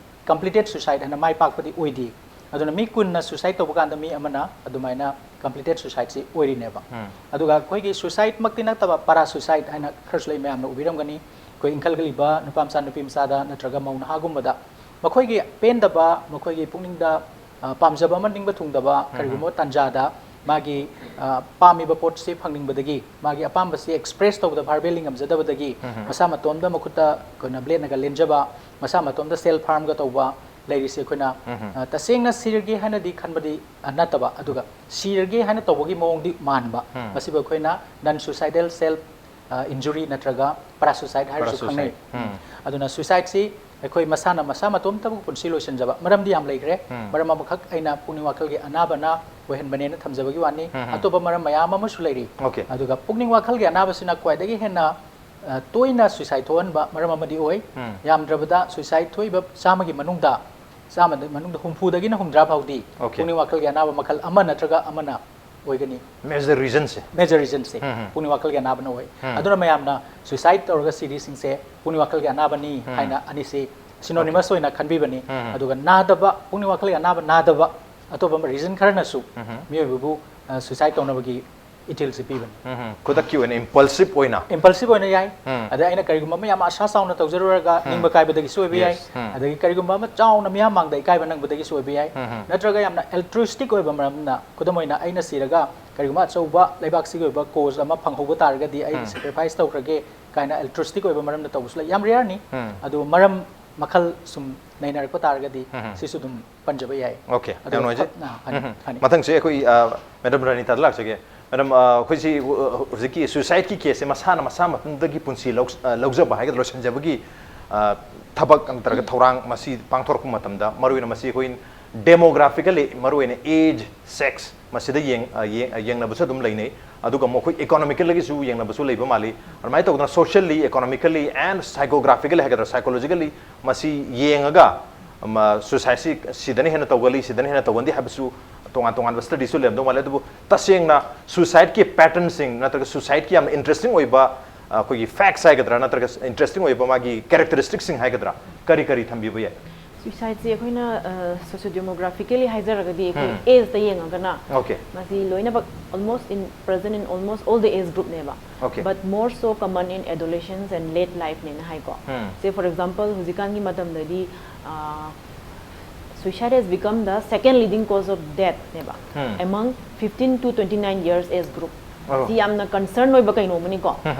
ꯀꯝꯄ꯭ꯂꯤꯇꯦꯠ ꯁꯨꯏꯁꯥꯏꯗ ꯍꯥꯏꯅ ꯃꯥꯏ ꯄꯥꯛꯄꯗꯤ ꯑꯣꯏꯗꯦ꯫ ꯑꯗꯨꯅ ꯃꯤ ꯀꯨꯟꯅ ꯁꯨꯏꯁꯥꯏꯗ ꯇꯧꯕ ꯀꯥꯟꯗ ꯃꯤ ꯑꯃꯅ ꯑꯗꯨꯃꯥꯏꯅ ꯀꯝꯄ꯭ꯂꯤꯇꯦꯠ ꯁꯨꯏꯁꯥꯏꯗꯁꯤ ꯑꯣꯏꯔꯤꯅꯦꯕ꯫ ꯎꯝ꯫ ꯑꯗꯨꯒ ꯑꯩꯈꯣꯏꯒꯤ ꯁꯨꯏꯁꯥꯏꯗꯃꯛꯇꯤ ꯅꯠꯇꯕ ꯄꯥꯔꯥ ꯁꯨꯏꯁꯥꯏꯗ ꯍꯥꯏꯅ ꯈꯔꯁꯨ ꯂꯩ, ꯃꯌꯥꯝꯅ ꯎꯕꯤꯔꯝꯒꯅꯤ꯫ ꯑꯩꯈꯣꯏ ꯏꯟꯈꯠꯂꯛꯂꯤꯕ ꯅꯨꯄꯥ ꯃꯆꯥ, ꯅꯨꯄꯤ ꯃꯆꯥꯗ ꯅꯠꯇ꯭ꯔꯒ ꯃꯧ ꯅꯍꯥꯒꯨꯝꯕꯗ ꯃꯈꯣꯏꯒꯤ ꯄꯦꯟꯗꯕ, ꯃꯈꯣꯏꯒꯤ ꯄꯨꯛꯅꯤꯡꯗ, ꯑ, ꯄꯥꯝꯖꯕ ꯑꯃ ꯅꯤꯡꯕ ꯊꯨꯡꯗꯕ ꯎꯝ꯫ ꯀꯔꯤꯒꯨꯝꯕ ꯇꯥꯟꯖꯥꯗ ꯃꯥꯒꯤ, ꯑ, ꯄꯥꯝꯃꯤꯕ ꯄꯣꯠꯁꯤ ꯐꯪꯅꯤꯡꯕꯗꯒꯤ, ꯃꯥꯒꯤ ꯑꯄꯥꯝꯕꯁꯤ ꯑꯦꯛꯁꯄ꯭ꯔꯦꯁ ꯇꯧꯕꯗ ꯚꯥꯔꯕꯦꯜꯂꯤ ꯉꯝꯖꯗꯕꯗꯒꯤ ꯎꯝ꯫ ꯃꯁꯥ ꯃꯇꯣꯝꯗ ꯃꯈꯨꯠꯇ ꯑꯩꯈꯣꯏꯅ ꯕ꯭ꯂꯦꯗꯅꯒ ꯂꯦꯟꯖꯕ, ꯃꯁꯥ ꯃꯇꯣꯝꯗ ꯁꯦꯜꯐ ꯍꯥꯔꯝꯒ ꯇꯧꯕ ꯂꯩꯔꯤꯁꯦ ꯑꯩꯈꯣꯏꯅ, ꯎꯝ꯫ ꯑ, ꯇꯁꯦꯡꯅ ꯁꯤꯔꯒꯦ ꯍꯥꯏꯅꯗꯤ ꯈꯟꯕꯗꯤ, ꯑ, ꯅꯠꯇꯕ, ꯑꯗꯨꯒ ꯁꯤꯔꯒꯦ ꯍꯥꯏꯅ ꯇꯧꯕꯒꯤ ꯃꯑꯣꯡꯗꯤ ꯃꯥꯟꯕ꯫ ꯎꯝ꯫ ꯃꯁꯤꯕꯨ ꯑꯩꯈꯣꯏꯅ ꯅꯟ ꯁꯨꯏꯁꯥꯏꯗꯦꯜ ꯁꯦꯜꯐ, ꯑ, ꯏꯟꯖꯨꯔꯤ ꯅꯠꯇ꯭ꯔꯒ ꯄꯥꯔꯥ ꯁꯨꯏꯁꯥꯏꯗ ꯍꯥꯏꯔꯁꯨ ꯄꯥꯔꯥ ꯈꯪꯅꯩ꯫ ꯁꯨꯏꯁꯥꯏꯗ꯫ ꯎꯝ꯫ ꯎꯝ꯫ ꯑꯗꯨꯅ ꯁꯨꯏꯁꯥꯏꯗꯁꯤ ꯑꯩꯈꯣꯏ ꯃꯁꯥꯅ ꯃꯁꯥ ꯃꯇꯣꯝꯇꯕꯨ ꯄꯨꯟꯁꯤ ꯂꯣꯏꯁꯤꯟꯖꯕ꯫ ꯃꯔꯝꯗꯤ ꯌꯥꯝ ꯂꯩꯈ꯭ꯔꯦ꯫ ꯎꯝ꯫ ꯃꯔꯝ ꯑꯃꯈꯛ ꯑꯩꯅ ꯄꯨꯛꯅꯤꯡ ꯋꯥꯈꯜꯒꯤ ꯑꯅꯥꯕꯅ ꯑꯣꯏꯍꯟꯕꯅꯦꯅ ꯊꯝꯖꯕꯒꯤ ꯋꯥꯅꯤ꯫ ꯎꯝ꯫ ꯑꯇꯣꯞꯄ ꯃꯔꯝ ꯃꯌꯥꯝ ꯑꯃꯁꯨ ꯂꯩꯔꯤ꯫ ꯑꯣꯀꯦ꯫ ꯑꯗꯨꯒ ꯄꯨꯛꯅꯤꯡ ꯋꯥꯈꯜꯒꯤ ꯑꯅꯥꯕꯁꯤꯅ ꯈ꯭ꯋꯥꯏꯗꯒꯤ ꯍꯦꯟꯅ, ꯑ, ꯇꯣꯏꯅ ꯁꯨꯏꯁꯥꯏꯗ ꯊꯣꯛꯍꯟꯕ ꯃꯔꯝ ꯑꯃꯗꯤ ꯑꯣꯏ꯫ ꯎꯝ꯫ ꯌꯥꯝꯗ꯭ꯔꯕꯗ ꯁꯨꯏꯁꯥꯏꯗ ꯊꯣꯛꯏꯕ ꯆꯥꯝꯃꯒꯤ ꯃꯅꯨꯡꯗ, ꯆꯥꯝꯃꯗ ꯃꯅꯨꯡꯗ ꯍꯨꯝꯐꯨꯗꯒꯤꯅ ꯍꯨꯝꯗ꯭ꯔꯥ ꯐꯥꯎꯗꯤ ꯑꯣꯀꯦ꯫ ꯄꯨꯛꯅꯤꯡ ꯋꯥꯈꯜꯒꯤ ꯑꯅꯥꯕ ꯃꯈꯜ ꯑꯃ ꯅꯠꯇ꯭ꯔꯒ ꯑꯃꯅ ꯑꯣꯏꯒꯅꯤ꯫ ꯃꯦꯖꯔ ꯔꯤꯖꯟꯁꯦ꯫ ꯃꯦꯖꯔ ꯔꯤꯖꯟꯁꯦ ꯎꯝ, ꯎꯝ꯫ ꯄꯨꯛꯅꯤꯡ ꯋꯥꯈꯜꯒꯤ ꯑꯅꯥꯕꯅ ꯑꯣꯏ꯫ ꯎꯝ꯫ ꯑꯗꯨꯅ ꯃꯌꯥꯝꯅ ꯁꯨꯏꯁꯥꯏꯗ ꯇꯧꯔꯒ ꯁꯤꯔꯤꯁꯤꯡꯁꯦ ꯄꯨꯛꯅꯤꯡ ꯋꯥꯈꯜꯒꯤ ꯑꯅꯥꯕꯅꯤ ꯎꯝ꯫ ꯍꯥꯏꯅ ꯑꯅꯤꯁꯤ ꯁꯤꯅꯣꯅꯤꯃꯁ ꯑꯣꯏꯅ ꯈꯟꯕꯤꯕꯅꯤ꯫ ꯎꯝ, ꯎꯝ꯫ ꯑꯗꯨꯒ ꯅꯥꯗꯕ, ꯄꯨꯛꯅꯤꯡ ꯋꯥꯈꯜꯒꯤ ꯑꯅꯥꯕ ꯅꯥꯗꯕ ꯑꯇꯣꯞꯄ ꯑꯃ ꯔꯤꯖꯟ ꯈꯔꯅꯁꯨ ꯎꯝ, ꯎꯝ꯫ ꯃꯤꯑꯣꯏꯕꯕꯨ, ꯑ, ꯁꯨꯏꯁꯥꯏꯗ ꯇꯧꯅꯕꯒꯤ ꯏꯊꯤꯜꯁꯤ ꯄꯤꯕꯅꯤ꯫ ꯎꯝ, ꯎꯝ꯫ ꯈꯨꯗꯛꯀꯤ ꯑꯣꯏꯅ ꯏꯝꯄꯜꯁꯤꯞ ꯑꯣꯏꯅ꯫ ꯏꯝꯄꯜꯁꯤꯞ ꯑꯣꯏꯅ ꯌꯥꯏ꯫ ꯎꯝ꯫ ꯑꯗ ꯑꯩꯅ ꯀꯔꯤꯒꯨꯝꯕ ꯑꯃ ꯌꯥꯝ ꯑꯁꯥ ꯆꯥꯎꯅ ꯇꯧꯖꯔꯨꯔꯒ ꯎꯝ꯫ ꯅꯤꯡꯕ ꯀꯥꯏꯕꯗꯒꯤꯁꯨ ꯑꯣꯏꯕ ꯌꯥꯏ꯫ ꯌꯦꯁ꯫ ꯎꯝ꯫ ꯑꯗꯒꯤ ꯀꯔꯤꯒꯨꯝꯕ ꯑꯃ ꯆꯥꯎꯅ ꯃꯤꯌꯥꯝ ꯃꯥꯡꯗ ꯏꯀꯥꯏꯕ ꯅꯪꯕꯗꯒꯤꯁꯨ ꯑꯣꯏꯕ ꯌꯥꯏ꯫ ꯎꯝ, ꯎꯝ꯫ ꯅꯠꯇ꯭ꯔꯒ ꯌꯥꯝꯅ ꯑꯦꯜꯇ꯭ꯔꯨꯏꯁꯇꯤꯛ ꯑꯣꯏꯕ ꯃꯔꯝꯅ, ꯈꯨꯗꯝ ꯑꯣꯏꯅ ꯑꯩꯅ ꯁꯤꯔꯒ ꯀꯔꯤꯒꯨꯝꯕ ꯑꯆꯧꯕ ꯂꯩꯕꯥꯛꯁꯤꯒꯤ ꯑꯣꯏꯕ ꯀꯣꯖ ꯑꯃ ꯐꯪꯍꯧꯕ ꯇꯥꯔꯒꯗꯤ ꯑꯩ ꯎꯝ꯫ ꯁꯦꯀ꯭ꯔꯤꯐꯥꯏꯁ ꯇꯧꯈ꯭ꯔꯒꯦ ꯀꯥꯏꯅ ꯑꯦꯜꯇ꯭ꯔꯨꯏꯁꯇꯤꯛ ꯑꯣꯏꯕ ꯃꯔꯝꯅ ꯇꯧꯕꯁꯨ ꯂꯩ꯫ ꯌꯥꯝ ꯔꯦꯌꯔꯅꯤ꯫ ꯎꯝ꯫ ꯑꯗꯨ ꯃꯔꯝ ꯃꯈꯜ ꯁꯨꯝ ꯅꯩꯅꯔꯛꯄ ꯇꯥꯔꯒꯗꯤ ꯁꯤꯁꯨ ꯑꯗꯨꯝ ꯄꯟꯖꯕ ꯌꯥꯏ꯫ ꯑꯣꯀꯦ, ꯑꯗꯨ ꯌꯥꯝ ꯅꯨꯡꯉꯥꯏꯖꯩ꯫ ꯐ- ꯑꯥ, ꯐꯅꯤ, ꯐꯅꯤ꯫ ꯃꯊꯪꯁꯦ ꯑꯩꯈꯣꯏ ꯃꯦꯗꯝ ꯔꯥꯅꯤꯇꯥꯗ ꯂꯥꯛꯆꯒꯦ꯫ ꯃꯦꯗꯝ, ꯑꯩꯈꯣꯏꯁꯤ ꯍꯧꯖꯤꯛꯀꯤ ꯁꯨꯏꯁꯥꯏꯗꯀꯤ ꯀꯦꯁꯁꯦ ꯃꯁꯥꯅ ꯃꯁꯥ ꯃꯊꯟꯇꯒꯤ ꯄꯨꯟꯁꯤ ꯂꯧ- ꯂꯧꯖꯕ ꯍꯥꯏꯒꯗ꯭ꯔꯥ, ꯂꯣꯏꯁꯤꯟꯖꯕꯒꯤ ꯊꯕꯛ ꯅꯠꯇ꯭ꯔꯒ ꯊꯧꯔꯥꯡ ꯃꯁꯤ ꯄꯥꯡꯊꯣꯔꯛꯄ ꯃꯇꯝꯗ ꯃꯔꯨꯑꯣꯏꯅ ꯃꯁꯤ ꯑꯩꯈꯣꯏ demographical, ꯃꯔꯨꯑꯣꯏꯅ age, sex ꯃꯁꯤꯗ ꯌꯦꯡ- ꯌꯦꯡ- ꯌꯦꯡꯅꯕꯁꯨ ꯑꯗꯨꯝ ꯂꯩꯅꯩ꯫ ꯑꯗꯨꯒ ꯃꯈꯣꯏ economicalꯒꯤꯁꯨ ꯌꯦꯡꯅꯕꯁꯨ ꯂꯩꯕ ꯃꯥꯜꯂꯤ꯫ ꯑꯗꯨꯃꯥꯏꯅ ꯇꯧꯗꯅ socially, economically and psychographically ꯍꯥꯏꯒꯗ꯭ꯔꯥ, psychologically ꯃꯁꯤ ꯌꯦꯡꯉꯒ suicideꯁꯤ ꯁꯤꯗꯅ ꯍꯦꯟꯅ ꯇꯧꯒꯜꯂꯤ, ꯁꯤꯗꯅ ꯍꯦꯟꯅ ꯇꯧꯒꯟꯗꯦ ꯍꯥꯏꯕꯁꯨ ꯇꯣꯉꯥꯟ ꯇꯣꯉꯥꯟꯕ studiesꯁꯨ ꯂꯩꯔꯝꯗꯧ ꯃꯥꯜꯂꯤ꯫ ꯑꯗꯨꯕꯨ ꯇꯁꯦꯡꯅ suicideꯀꯤ patternꯁꯤꯡ ꯅꯠꯇ꯭ꯔꯒ suicideꯀꯤ ꯌꯥꯝꯅ interesting ꯑꯣꯏꯕ ꯑꯩꯈꯣꯏꯒꯤ facts ꯍꯥꯏꯒꯗ꯭ꯔꯥ ꯅꯠꯇ꯭ꯔꯒ interesting ꯑꯣꯏꯕ ꯃꯥꯒꯤ characteristicꯁꯤꯡ ꯍꯥꯏꯒꯗ꯭ꯔꯥ, ꯀꯔꯤ ꯀꯔꯤ ꯊꯝꯕꯤꯕ ꯌꯥꯏ? Suicideꯁꯦ ꯑꯩꯈꯣꯏꯅ socio demographical ꯍꯥꯏꯖꯔꯒꯗꯤ ꯑꯩꯈꯣꯏ ageꯇ ꯌꯦꯡꯉꯒꯅ Okay. ꯃꯁꯤ ꯂꯣꯏꯅꯃꯛ almost in present in almost all the age groupꯅꯦꯕ꯫ Okay. But more so common in adolescence and late lifeꯅꯦꯅ ꯍꯥꯏꯀꯣ꯫ Hmm. Say for example ꯍꯧꯖꯤꯛꯀꯥꯟꯒꯤ ꯃꯇꯝꯗꯗꯤ suicide has become the second leading cause of deathꯅꯦꯕ Hmm. among fifteen to twenty nine years age group꯫ Oh. ꯁꯤ ꯌꯥꯝꯅ concern ꯑꯣꯏꯕ ꯀꯩꯅꯣ ꯑꯃꯅꯤꯀꯣ꯫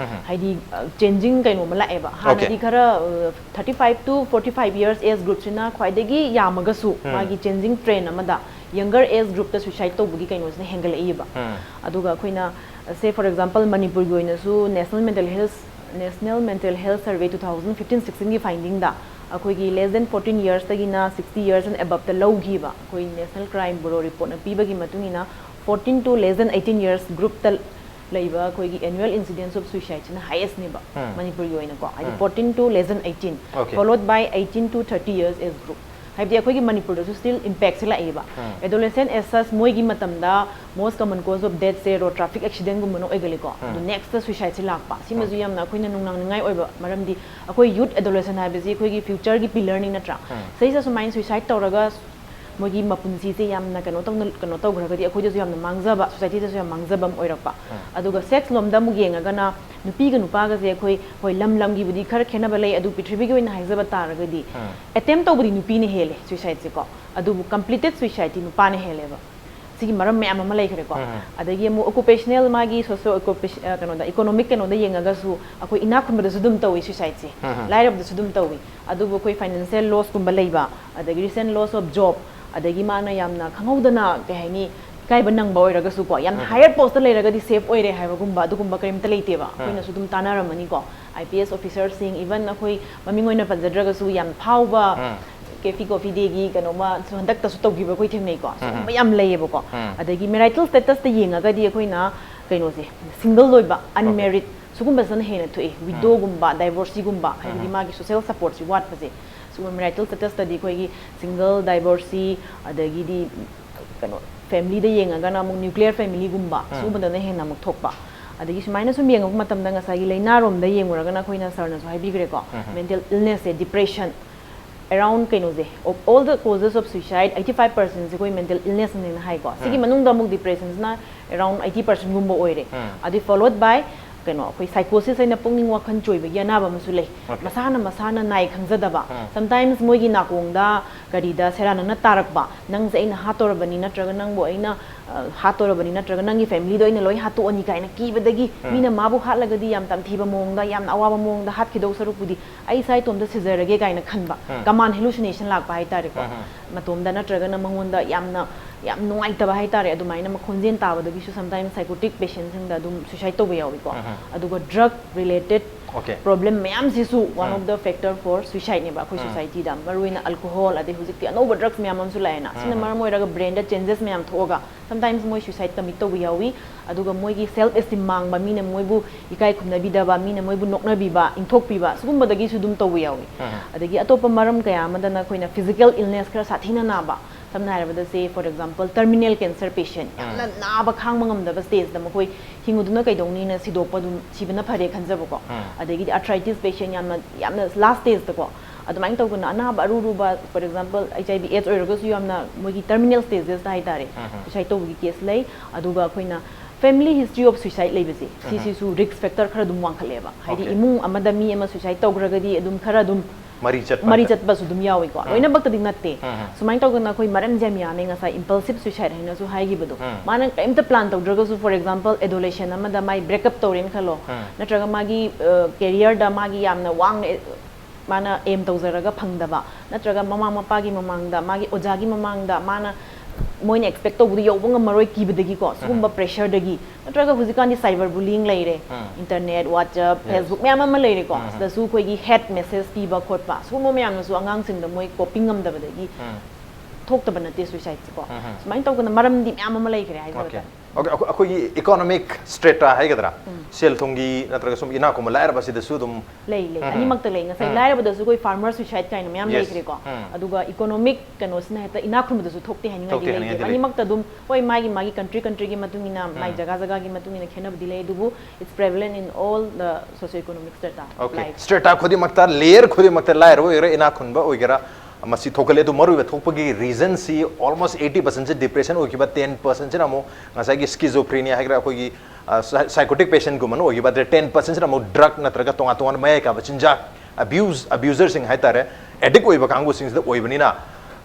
ꯍꯥꯏꯗꯤ changing ꯀꯩꯅꯣ ꯑꯃ ꯂꯥꯛꯑꯦꯕ꯫ ꯍꯥꯟꯅꯗꯤ ꯈꯔ thirty five to forty five years age groupꯁꯤꯅ ꯈ꯭ꯋꯥꯏꯗꯒꯤ ꯌꯥꯝꯃꯒꯁꯨ ꯃꯥꯒꯤ changing trend ꯑꯃꯗ younger age groupꯇ suicide ꯇꯧꯕꯒꯤ ꯀꯩꯅꯣꯁꯤꯅ ꯍꯦꯟꯒꯠꯂꯛꯏꯕ꯫ ꯑꯗꯨꯒ ꯑꯩꯈꯣꯏꯅ say for example ꯃꯅꯤꯄꯨꯔꯒꯤ ꯑꯣꯏꯅꯁꯨ National Mental Health National Mental Health Survey two thousand fifteen sixteenꯒꯤ findingꯗ ꯑꯩꯈꯣꯏꯒꯤ less than fourteen yearsꯇꯒꯤꯅ sixty years and aboveꯇ ꯂꯧꯈꯤꯕ ꯑꯩꯈꯣꯏ National Crime Bureau reportꯅ ꯄꯤꯕꯒꯤ ꯃꯇꯨꯡ ꯏꯟꯅ fourteen to less than eighteen years groupꯇ ꯂꯩꯕ ꯑꯩꯈꯣꯏꯒꯤ annual incidence of suicideꯁꯤꯅ highestꯅꯦꯕ꯫ Hmm. ꯃꯅꯤꯄꯨꯔꯒꯤ ꯑꯣꯏꯅꯀꯣ ꯍꯥꯏꯗꯤ Hmm. fourteen to less than eighteen Okay. followed by eighteen to thirty years age group꯫ ꯍꯥꯏꯕꯗꯤ ꯑꯩꯈꯣꯏꯒꯤ ꯃꯅꯤꯄꯨꯔꯗꯁꯨ still impactꯁꯦ ꯂꯥꯛꯏꯕ꯫ Hmm. Adolescent as such ꯃꯣꯏꯒꯤ ꯃꯇꯝꯗ most common cause of deathꯁꯦ road traffic accidentꯒꯨꯝꯕꯅ ꯑꯣꯏꯒꯜꯂꯤꯀꯣ꯫ Hmm. ꯑꯗꯨ nextꯇ suicideꯁꯦ ꯂꯥꯛꯄ꯫ ꯁꯤꯃꯁꯨ ꯌꯥꯝꯅ ꯑꯩꯈꯣꯏꯅ ꯅꯨꯡꯅꯥꯡꯅꯤꯡꯉꯥꯏ ꯑꯣꯏꯕ ꯃꯔꯝꯗꯤ ꯑꯩꯈꯣꯏ youth adolescent ꯍꯥꯏꯕꯁꯤ ꯑꯩꯈꯣꯏꯒꯤ futureꯒꯤ pillarꯅꯤ ꯅꯠꯇ꯭ꯔꯥ? Hmm. ꯁꯤꯗꯩꯁꯤꯗ ꯁꯨꯃꯥꯏꯅ suicide ꯇꯧꯔꯒ ꯃꯣꯏꯒꯤ ꯃꯄꯨꯟꯁꯤꯁꯦ ꯌꯥꯝꯅ ꯀꯩꯅꯣ ꯇꯧꯅ ꯀꯩꯅꯣ ꯇꯧꯈ꯭ꯔꯒꯗꯤ ꯑꯩꯈꯣꯏꯗꯁꯨ ꯌꯥꯝꯅ ꯃꯥꯡꯖꯕ, societyꯗꯁꯨ ꯌꯥꯝ ꯃꯥꯡꯖꯕ ꯑꯃ ꯑꯣꯏꯔꯛꯄ꯫ ꯑꯗꯨꯒ sex ꯂꯣꯝꯗ ꯑꯃꯨꯛ ꯌꯦꯡꯉꯒꯅ ꯅꯨꯄꯤꯒ ꯅꯨꯄꯥꯒꯁꯦ ꯑꯩꯈꯣꯏ ꯍꯣꯏ ꯂꯝ ꯂꯝꯒꯤꯕꯨꯗꯤ ꯈꯔ ꯈꯦꯠꯅꯕ ꯂꯩ, ꯑꯗꯨ ꯄ꯭ꯔꯤꯊꯤꯕꯤꯒꯤ ꯑꯣꯏꯅ ꯍꯥꯏꯖꯕ ꯇꯥꯔꯒꯗꯤ attempt ꯇꯧꯕꯗꯤ ꯅꯨꯄꯤꯅ ꯍꯦꯜꯂꯦ suicideꯁꯦꯀꯣ꯫ ꯑꯗꯨꯕꯨ completed suicideꯇꯤ ꯅꯨꯄꯥꯅ ꯍꯦꯜꯂꯦꯕ꯫ ꯁꯤꯒꯤ ꯃꯔꯝ ꯃꯌꯥꯝ ꯑꯃ ꯂꯩꯈ꯭ꯔꯦꯀꯣ꯫ ꯎꯝ. ꯑꯗꯒꯤ ꯑꯃꯨꯛ occupational ꯃꯥꯒꯤ socio occupational ꯀꯩꯅꯣꯗ economic ꯀꯩꯅꯣꯗ ꯌꯦꯡꯉꯒꯁꯨ ꯑꯩꯈꯣꯏ ꯏꯅꯥꯛ ꯈꯨꯟꯕꯗꯁꯨ ꯑꯗꯨꯝ ꯇꯧꯏ suicideꯁꯦ꯫ ꯎꯝ. ꯂꯥꯏꯔꯕꯗꯁꯨ ꯑꯗꯨꯝ ꯇꯧꯏ꯫ ꯑꯗꯨꯕꯨ ꯑꯩꯈꯣꯏ financial lossꯀꯨꯝꯕ ꯂꯩꯕ, ꯑꯗꯒꯤ recent loss of job, ꯑꯗꯒꯤ ꯃꯥꯅ ꯌꯥꯝꯅ ꯈꯪꯍꯧꯗꯅ ꯀꯩ ꯍꯥꯏꯅꯤ, ꯏꯀꯥꯏꯕ ꯅꯪꯕ ꯑꯣꯏꯔꯒꯁꯨꯀꯣ, ꯌꯥꯝ ꯎꯝ. higher postꯇ ꯂꯩꯔꯒꯗꯤ safe ꯑꯣꯏꯔꯦ ꯍꯥꯏꯕꯒꯨꯝꯕ ꯑꯗꯨꯒꯨꯝꯕ ꯀꯔꯤꯝꯇ ꯂꯩꯇꯦꯕ꯫ ꯑꯩꯈꯣꯏꯅꯁꯨ ꯑꯗꯨꯝ ꯇꯥꯟꯅꯔꯝꯃꯅꯤꯀꯣ, IPS officerꯁꯤꯡ, even ꯑꯩꯈꯣꯏ ꯃꯃꯤꯡ ꯑꯣꯏꯅ ꯄꯟꯖꯗ꯭ꯔꯒꯁꯨ ꯌꯥꯝ ꯐꯥꯎꯕ ꯎꯝ. Cafe Coffee Dayꯒꯤ ꯀꯩꯅꯣꯃꯁꯨ ꯍꯟꯗꯛꯇꯁꯨ ꯇꯧꯈꯤꯕ ꯑꯩꯈꯣꯏ ꯊꯦꯡꯅꯩꯀꯣ꯫ ꯁꯤꯒꯨꯝꯕ ꯎꯝ. ꯌꯥꯝ ꯂꯩꯌꯦꯕꯀꯣ꯫ ꯎꯝ. ꯑꯗꯒꯤ marital statusꯇ ꯌꯦꯡꯉꯒꯗꯤ ꯑꯩꯈꯣꯏꯅ ꯀꯩꯅꯣꯁꯦ, single ꯑꯣꯏꯕ, unmarried, ꯁꯤꯒꯨꯝꯕꯁꯤꯅ ꯍꯦꯟꯅ ꯊꯣꯛꯑꯦ꯫ Widowꯒꯨꯝꯕ, divorceeꯒꯨꯝꯕ, ꯍꯥꯏꯕꯗꯤ ꯎꯝ. ꯃꯥꯒꯤ social supportꯁꯤ ꯋꯥꯠꯄꯁꯦ꯫ ꯁꯤꯒꯨꯝꯕ marital statusꯇꯗꯤ ꯑꯩꯈꯣꯏꯒꯤ single, divorcee, ꯑꯗꯒꯤꯗꯤ ꯀꯩꯅꯣ, familyꯗ ꯌꯦꯡꯉꯒꯅ ꯑꯃꯨꯛ nuclear familyꯒꯨꯝꯕ, ꯎꯝ. ꯁꯤꯒꯨꯝꯕꯗꯅ ꯍꯦꯟꯅ ꯑꯃꯨꯛ ꯊꯣꯛꯄ꯫ ꯑꯗꯒꯤ ꯁꯨꯃꯥꯏꯅ ꯁꯨꯝ ꯌꯦꯡꯉꯛꯄ ꯃꯇꯝꯗ ꯉꯁꯥꯏꯒꯤ ꯂꯥꯏꯅꯥꯔꯣꯝꯗ ꯌꯦꯡꯉꯨꯔꯒꯅ ꯑꯩꯈꯣꯏꯅ sirꯅꯁꯨ ꯍꯥꯏꯕꯤꯈ꯭ꯔꯦꯀꯣ, ꯎꯝ. mental illnessꯁꯦ, depression, around ꯀꯩꯅꯣꯁꯦ, of all the causes of suicide, eighty five percentꯁꯦ ꯑꯩꯈꯣꯏ mental illnessꯅꯦꯅ ꯍꯥꯏꯀꯣ꯫ ꯁꯤꯒꯤ ꯎꯝ. ꯃꯅꯨꯡꯗ ꯑꯃꯨꯛ depressionꯁꯤꯅ around eighty percentꯒꯨꯝꯕ ꯑꯣꯏꯔꯦ꯫ ꯎꯝ. ꯑꯗꯩ followed by ꯀꯩꯅꯣ, ꯑꯩꯈꯣꯏ psychosis ꯍꯥꯏꯅ ꯄꯨꯛꯅꯤꯡ ꯋꯥꯈꯜ ꯆꯣꯏꯕꯒꯤ ꯑꯅꯥꯕ ꯑꯃꯁꯨ ꯂꯩ꯫ Okay. ꯃꯁꯥꯅ ꯃꯁꯥꯅ ꯅꯥꯏ ꯈꯪꯖꯗꯕ꯫ ꯎꯝ. Sometimes ꯃꯣꯏꯒꯤ ꯅꯥꯀꯣꯡꯗ ꯀꯔꯤꯗ ꯁꯦꯔꯥꯟꯅꯅ ꯇꯥꯔꯛꯄ, "ꯅꯪꯁꯦ ꯑꯩꯅ ꯍꯥꯠꯇꯧꯔꯕꯅꯤ, ꯅꯠꯇ꯭ꯔꯒ ꯅꯪꯕꯨ ꯑꯩꯅ, ꯑ, ꯍꯥꯠꯇꯧꯔꯕꯅꯤ, ꯅꯠꯇ꯭ꯔꯒ ꯅꯪꯒꯤ familyꯗꯣ ꯑꯩꯅ ꯂꯣꯏ ꯍꯥꯠꯇꯣꯛꯑꯅꯤ" ꯀꯥꯏꯅ ꯀꯤꯕꯗꯒꯤ, ꯎꯝ. ꯃꯤꯅ ꯃꯥꯕꯨ ꯍꯥꯠꯂꯒꯗꯤ ꯌꯥꯝ ꯇꯝꯊꯤꯕ ꯃꯑꯣꯡꯗ, ꯌꯥꯝꯅ ꯑꯋꯥꯕ ꯃꯑꯣꯡꯗ ꯍꯥꯠꯈꯤꯗꯧ ꯁꯔꯨꯛꯄꯨꯗꯤ ꯑꯩ ꯏꯁꯥ ꯏꯇꯣꯝꯇ ꯁꯤꯖꯔꯒꯦ ꯀꯥꯏꯅ ꯈꯟꯕ, ꯎꯝ. common hallucination ꯂꯥꯛꯄ ꯍꯥꯏꯇꯥꯔꯦꯀꯣ꯫ ꯎꯝ. ꯃꯇꯣꯝꯗ ꯅꯠꯇ꯭ꯔꯒꯅ ꯃꯉꯣꯟꯗ ꯌꯥꯝꯅ, ꯌꯥꯝ ꯅꯨꯡꯉꯥꯏꯇꯕ ꯍꯥꯏꯇꯥꯔꯦ, ꯑꯗꯨꯃꯥꯏꯅ ꯃꯈꯣꯟꯖꯦꯜ ꯇꯥꯕꯗꯒꯤꯁꯨ sometimes psychotic patientꯁꯤꯡꯗ ꯑꯗꯨꯝ suicide ꯇꯧꯕ ꯌꯥꯎꯏꯀꯣ꯫ ꯎꯝ. ꯑꯗꯨꯒ drug related Okay. problem ꯃꯌꯥꯝꯁꯤꯁꯨ one um. of the factor for suicideꯅꯦꯕ ꯑꯩꯈꯣꯏ ꯎꯝ. societyꯗ꯫ ꯃꯔꯨꯑꯣꯏꯅ alcohol, ꯑꯗꯩ ꯍꯧꯖꯤꯛꯇꯤ ꯑꯅꯧꯕ drugs ꯃꯌꯥꯝ ꯑꯃꯁꯨ ꯂꯥꯛꯑꯦꯅ꯫ ꯁꯤꯅ ꯎꯝ. ꯃꯔꯝ ꯑꯣꯏꯔꯒ brainꯗ changes ꯃꯌꯥꯝ ꯊꯣꯛꯑꯒ sometimes ꯃꯣꯏ suicide commit ꯇꯧꯕ ꯌꯥꯎꯏ꯫ ꯑꯗꯨꯒ ꯃꯣꯏꯒꯤ self esteem ꯃꯥꯡꯕ, ꯃꯤꯅ ꯃꯣꯏꯕꯨ ꯏꯀꯥꯏ ꯈꯨꯝꯅꯕꯤꯗꯕ, ꯃꯤꯅ ꯃꯣꯏꯕꯨ ꯅꯣꯛꯅꯕꯤꯕ, ꯏꯟꯊꯣꯛꯄꯤꯕ, ꯁꯤꯒꯨꯝꯕꯗꯒꯤꯁꯨ ꯑꯗꯨꯝ ꯇꯧꯕ ꯌꯥꯎꯏ꯫ ꯎꯝ. ꯑꯗꯒꯤ ꯑꯇꯣꯞꯄ ꯃꯔꯝ ꯀꯌꯥ ꯑꯃꯗꯅ ꯑꯩꯈꯣꯏꯅ physical illness ꯈꯔ ꯁꯥꯊꯤꯅ ꯅꯥꯕ, ꯁꯝꯅ ꯍꯥꯏꯔꯕꯗ say for example terminal cancer patient, ꯌꯥꯝꯅ ꯎꯝ. ꯅꯥꯕ ꯈꯥꯡꯕ ꯉꯝꯗꯕ stageꯗ ꯃꯈꯣꯏ ꯍꯤꯡꯉꯨꯗꯨꯅ ꯀꯩꯗꯧꯅꯤꯅ ꯁꯤꯗꯣꯛꯄ, ꯑꯗꯨꯝ ꯁꯤꯕꯅ ꯐꯔꯦ ꯈꯟꯖꯕꯀꯣ꯫ ꯎꯝ. ꯑꯗꯒꯤꯗꯤ arthritis patient, ꯌꯥꯝꯅ, ꯌꯥꯝꯅ last stageꯗꯀꯣ, ꯑꯗꯨꯃꯥꯏꯅ ꯇꯧꯗꯅ ꯑꯅꯥꯕ ꯑꯔꯨ ꯑꯔꯨꯕ, for example HIV AIDS ꯑꯣꯏꯔꯒꯁꯨ ꯌꯥꯝꯅ ꯃꯣꯏꯒꯤ terminal stagesꯇ ꯍꯥꯏꯇꯥꯔꯦ, ꯎꯝ. suicide ꯇꯧꯕꯒꯤ case ꯂꯩ꯫ ꯑꯗꯨꯒ ꯑꯩꯈꯣꯏꯅ family history of suicide ꯂꯩꯕꯁꯦ, ꯁꯤꯁꯤꯁꯨ risk factor ꯈꯔ ꯑꯗꯨꯝ ꯋꯥꯡꯈꯠꯂꯦꯕ꯫ ꯍꯥꯏꯗꯤ Okay. ꯏꯃꯨꯡ ꯑꯃꯗ ꯃꯤ ꯑꯃ suicide ꯇꯧꯈ꯭ꯔꯒꯗꯤ ꯑꯗꯨꯝ ꯈꯔ ꯑꯗꯨꯝ ꯃꯔꯤ ꯆꯠꯄ ꯃꯔꯤ ꯍꯥꯏꯇꯥꯔꯦ꯫ ꯆꯠꯄꯁꯨ ꯑꯗꯨꯝ ꯌꯥꯎꯏꯀꯣ꯫ ꯎꯝ꯫ ꯂꯣꯏꯅꯃꯛꯇꯗꯤ ꯅꯠꯇꯦ꯫ ꯎꯝ꯫ ꯁꯨꯃꯥꯏꯅ ꯇꯧꯗꯅ ꯑꯩꯈꯣꯏ ꯃꯔꯝꯁꯦ ꯌꯥꯝ ꯌꯥꯝꯃꯦ, ꯉꯁꯥꯏ impulsive suicide ꯍꯥꯏꯅꯁꯨ ꯍꯥꯏꯈꯤꯕꯗꯣ꯫ ꯎꯝ꯫ ꯃꯥꯅ ꯀꯔꯤꯝꯇ plan ꯇꯧꯗ꯭ꯔꯒꯁꯨ, for example, adolescent ꯑꯃꯗ ꯃꯥꯏ break up ꯇꯧꯔꯦꯅ ꯈꯜꯂꯣ, ꯎꯝ꯫ ꯅꯠꯇ꯭ꯔꯒ ꯃꯥꯒꯤ careerꯗ ꯃꯥꯒꯤ ꯌꯥꯝꯅ ꯋꯥꯡꯅ ꯑꯦ, ꯃꯥꯅ aim ꯇꯧꯖꯔꯒ ꯐꯪꯗꯕ, ꯅꯠꯇ꯭ꯔꯒ ꯃꯃꯥ ꯃꯄꯥꯒꯤ ꯃꯃꯥꯡꯗ, ꯃꯥꯒꯤ ꯑꯣꯖꯥꯒꯤ ꯃꯃꯥꯡꯗ ꯃꯥꯅ ꯃꯣꯏꯅ expect ꯇꯧꯕꯗꯣ ꯌꯧꯕ ꯉꯝꯃꯔꯣꯏ ꯀꯤꯕꯗꯒꯤꯀꯣ, ꯁꯤꯒꯨꯝꯕ pressureꯗꯒꯤ, ꯅꯠꯇ꯭ꯔꯒ ꯍꯧꯖꯤꯛꯀꯥꯟꯗꯤ cyber bullying ꯂꯩꯔꯦ, ꯎꯝ꯫ internet, WhatsApp, Yes. Facebook ꯃꯌꯥꯝ ꯑꯃ ꯂꯩꯔꯦꯀꯣ, ꯎꯝ꯫ ꯁꯤꯗꯁꯨ ꯑꯩꯈꯣꯏꯒꯤ hate message ꯄꯤꯕ ꯈꯣꯠꯄ, ꯁꯤꯒꯨꯝꯕ ꯃꯌꯥꯝꯅꯁꯨ ꯑꯉꯥꯡꯁꯤꯡꯗ ꯃꯣꯏ coping ꯉꯝꯗꯕꯗꯒꯤ ꯎꯝ꯫ ꯊꯣꯛꯇꯕ ꯅꯠꯇꯦ suicideꯁꯤꯀꯣ꯫ ꯎꯝ꯫ ꯁꯨꯃꯥꯏꯅ ꯇꯧꯗꯅ ꯃꯔꯝꯗꯤ ꯃꯌꯥꯝ ꯑꯃ ꯂꯩꯈ꯭ꯔꯦ ꯍꯥꯏꯖꯕ Okay. ꯇꯥꯔꯦ꯫ Okay, ꯑꯩꯈꯣꯏ- ꯑꯩꯈꯣꯏꯒꯤ economic strata ꯍꯥꯏꯒꯗ꯭ꯔꯥ, ꯎꯝ꯫ ꯁꯦꯜ ꯊꯨꯝꯒꯤ ꯅꯠꯇ꯭ꯔꯒ ꯁꯨꯝ ꯏꯅꯥꯛ ꯈꯨꯟꯕ ꯂꯥꯏꯔꯕ ꯁꯤꯗꯁꯨ ꯑꯗꯨꯝ ꯂꯩ ꯂꯩ ꯎꯝ꯫ ꯑꯅꯤꯃꯛꯇ ꯂꯩ꯫ ꯉꯁꯥꯏ ꯎꯝ꯫ ꯂꯥꯏꯔꯕꯗꯁꯨ ꯑꯩꯈꯣꯏ farmer suicide ꯀꯥꯏꯅ ꯃꯌꯥꯝ Yes. ꯂꯩꯈ꯭ꯔꯦꯀꯣ꯫ ꯎꯝ꯫ ꯑꯗꯨꯒ economic ꯀꯩꯅꯣꯁꯤꯅ ꯍꯦꯛꯇ ꯏꯅꯥꯛ ꯈꯨꯟꯕꯗꯁꯨ ꯊꯣꯛꯇꯦ ꯍꯥꯏꯅꯤꯡꯉꯥꯏꯗꯤ ꯊꯣꯛꯇꯦ ꯂꯩꯇꯦꯕ꯫ ꯍꯥꯏꯅꯤꯡꯉꯥꯏꯗꯤ ꯂꯩꯇꯦ꯫ ꯑꯅꯤꯃꯛꯇ ꯑꯗꯨꯝ ꯍꯣꯏ ꯃꯥꯒꯤ ꯃꯥꯒꯤ country countryꯒꯤ ꯃꯇꯨꯡ ꯏꯟꯅ ꯃꯥꯏ ꯎꯝ꯫ ꯖꯒꯥ ꯖꯒꯥꯒꯤ ꯃꯇꯨꯡ ꯏꯟꯅ ꯈꯦꯠꯅꯕꯗꯤ ꯂꯩ, ꯑꯗꯨꯕꯨ it's prevalent in all the socio economic strata of Okay. life꯫ Strata ꯈꯨꯗꯤꯡꯃꯛꯇ, layer ꯈꯨꯗꯤꯡꯃꯛꯇ ꯂꯥꯏꯔꯕ ꯑꯣꯏꯒꯦꯔꯥ ꯏꯅꯥꯛ ꯈꯨꯟꯕ ꯑꯣꯏꯒꯦꯔꯥ ꯃꯁꯤ ꯊꯣꯛꯀꯜꯂꯤ꯫ ꯑꯗꯨ ꯃꯔꯨꯑꯣꯏꯕ ꯊꯣꯛꯄꯒꯤ reasonꯁꯤ almost eighty percentꯁꯦ depression ꯑꯣꯏꯈꯤꯕ, ten percentꯁꯤꯅ ꯑꯃꯨꯛ ꯉꯁꯥꯏꯒꯤ schizophrenia ꯍꯥꯏꯒꯦꯔꯥ ꯑꯩꯈꯣꯏꯒꯤ ꯑ, psy- psychotic patientꯒꯨꯝꯕꯅ ꯑꯣꯏꯈꯤꯕ, ꯑꯗꯨꯗ ten percentꯁꯤꯅ ꯑꯃꯨꯛ drug ꯅꯠꯇ꯭ꯔꯒ ꯇꯣꯉꯥꯟ ꯇꯣꯉꯥꯟꯕ ꯃꯌꯥꯏ ꯀꯥꯕ ꯆꯤꯟꯖꯥꯛ abuse abuserꯁꯤꯡ ꯍꯥꯏꯇꯥꯔꯦ, addict ꯑꯣꯏꯕ ꯀꯥꯡꯕꯨꯁꯤꯡꯁꯤꯗ ꯑꯣꯏꯕꯅꯤꯅ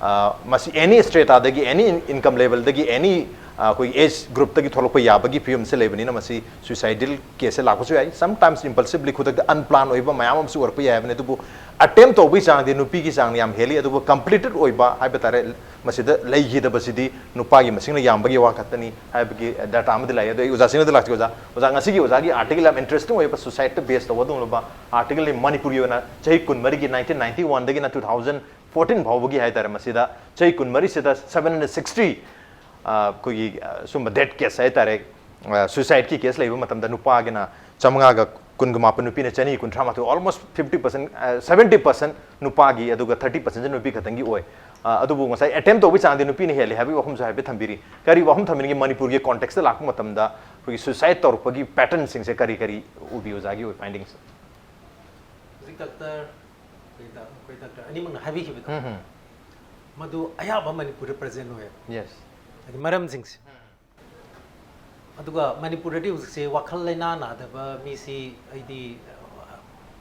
ꯑ, ꯃꯁꯤ any strataꯗꯒꯤ any income levelꯗꯒꯤ any ꯑ, ꯑꯩꯈꯣꯏꯒꯤ age groupꯇꯒꯤ ꯊꯣꯛꯂꯛꯄ ꯌꯥꯕꯒꯤ ꯐꯤꯕꯝꯁꯦ ꯂꯩꯕꯅꯤꯅ ꯃꯁꯤ suicidal caseꯁꯦ ꯂꯥꯛꯄꯁꯨ ꯌꯥꯏ꯫ Sometimes impulsively ꯈꯨꯗꯛꯇ unplanned ꯑꯣꯏꯕ ꯃꯌꯥꯝ ꯑꯃꯁꯨ ꯑꯣꯏꯔꯛꯄ ꯌꯥꯏ ꯍꯥꯏꯕꯅꯤ꯫ ꯑꯗꯨꯕꯨ attempt ꯇꯧꯕꯒꯤ ꯆꯥꯡꯗꯤ ꯅꯨꯄꯤꯒꯤ ꯆꯥꯡꯅ ꯌꯥꯝ ꯍꯦꯜꯂꯤ, ꯑꯗꯨꯕꯨ completed ꯑꯣꯏꯕ ꯍꯥꯏꯕ ꯇꯥꯔꯦ ꯃꯁꯤꯗ ꯂꯩꯈꯤꯗꯕꯁꯤꯗꯤ ꯅꯨꯄꯥꯒꯤ ꯃꯁꯤꯡꯅ ꯌꯥꯝꯕꯒꯤ ꯋꯥ ꯈꯛꯇꯅꯤ ꯍꯥꯏꯕꯒꯤ data ꯑꯃꯗꯤ ꯂꯥꯛꯑꯦ꯫ ꯑꯗꯣ ꯑꯩ ꯑꯣꯖꯥꯁꯤꯡꯗ ꯂꯥꯛꯆꯒꯦ꯫ ꯑꯣꯖꯥ, ꯑꯣꯖꯥ, ꯉꯁꯤꯒꯤ ꯑꯣꯖꯥꯒꯤ article ꯌꯥꯝ interesting ꯑꯣꯏꯕ suicideꯇ base ꯇꯧꯕ ꯑꯗꯨꯒꯨꯝꯂꯕ articleꯅꯤ꯫ ꯃꯅꯤꯄꯨꯔꯒꯤ ꯑꯣꯏꯅ ꯆꯍꯤ ꯀꯨꯟꯃꯔꯤꯒꯤ, nineteen ninety oneꯗꯒꯤꯅ two thousand fourteen ꯐꯥꯎꯕꯒꯤ ꯍꯥꯏꯇꯥꯔꯦ, ꯃꯁꯤꯗ ꯆꯍꯤ ꯀꯨꯟꯃꯔꯤꯁꯤꯗ seven hundred sixty ꯑ, ꯑꯩꯈꯣꯏꯒꯤ ꯑ, ꯁꯨꯝꯕ death case ꯍꯥꯏꯇꯥꯔꯦ, suicideꯀꯤ case ꯂꯩꯕ ꯃꯇꯝꯗ ꯅꯨꯄꯥꯒꯤꯅ ꯆꯥꯃꯉꯥꯒ ꯀꯨꯟꯒ ꯃꯥꯄꯟ, ꯅꯨꯄꯤꯅ ꯆꯅꯤ ꯀꯨꯟꯊ꯭ꯔꯥ ꯃꯥꯊꯣꯏ, almost fifty percent, seventy percent ꯅꯨꯄꯥꯒꯤ, ꯑꯗꯨꯒ thirty percentꯁꯦ ꯅꯨꯄꯤ ꯈꯛꯇꯪꯒꯤ ꯑꯣꯏ꯫ ꯑ, ꯑꯗꯨꯕꯨ ꯉꯁꯥꯏ attempt ꯇꯧꯕꯒꯤ ꯆꯥꯡꯗꯤ ꯅꯨꯄꯤꯅ ꯍꯦꯜꯂꯤ ꯍꯥꯏꯕꯒꯤ ꯋꯥꯐꯝꯁꯨ ꯍꯥꯏꯐꯦꯠ ꯊꯝꯕꯤꯔꯤ꯫ ꯀꯔꯤ ꯋꯥꯐꯝ ꯊꯝꯕꯤꯅꯤꯡꯉꯤ? ꯃꯅꯤꯄꯨꯔꯒꯤ contextꯇ ꯂꯥꯛꯄ ꯃꯇꯝꯗ ꯑꯩꯈꯣꯏꯒꯤ suicide ꯇꯧꯔꯛꯄꯒꯤ patternꯁꯤꯡꯁꯦ ꯀꯔꯤ ꯀꯔꯤ ꯎꯕꯤ, ꯑꯣꯖꯥꯒꯤ ꯑꯣꯏ findings? ꯍꯧꯖꯤꯛ doctor ꯑꯩꯈꯣꯏ ꯗ- ꯑꯩꯈꯣꯏ doctor ꯑꯅꯤꯃꯛꯅ ꯍꯥꯏꯕꯤꯈꯤꯕꯗꯣ ꯎꯝ, ꯎꯝ. ꯃꯗꯨ ꯑꯌꯥꯝꯕ ꯃꯅꯤꯄꯨꯔꯗ present ꯑꯣꯏꯌꯦꯕ꯫ Yes. ꯍꯥꯏꯗꯤ ꯃꯔꯝꯁꯤꯡꯁꯦ꯫ ꯑꯗꯨꯒ ꯃꯅꯤꯄꯨꯔꯗꯗꯤ ꯍꯧꯖꯤꯛꯁꯦ ꯋꯥꯈꯜ ꯂꯩꯅꯥ ꯅꯥꯗꯕ ꯃꯤꯁꯤ ꯑꯩꯗꯤ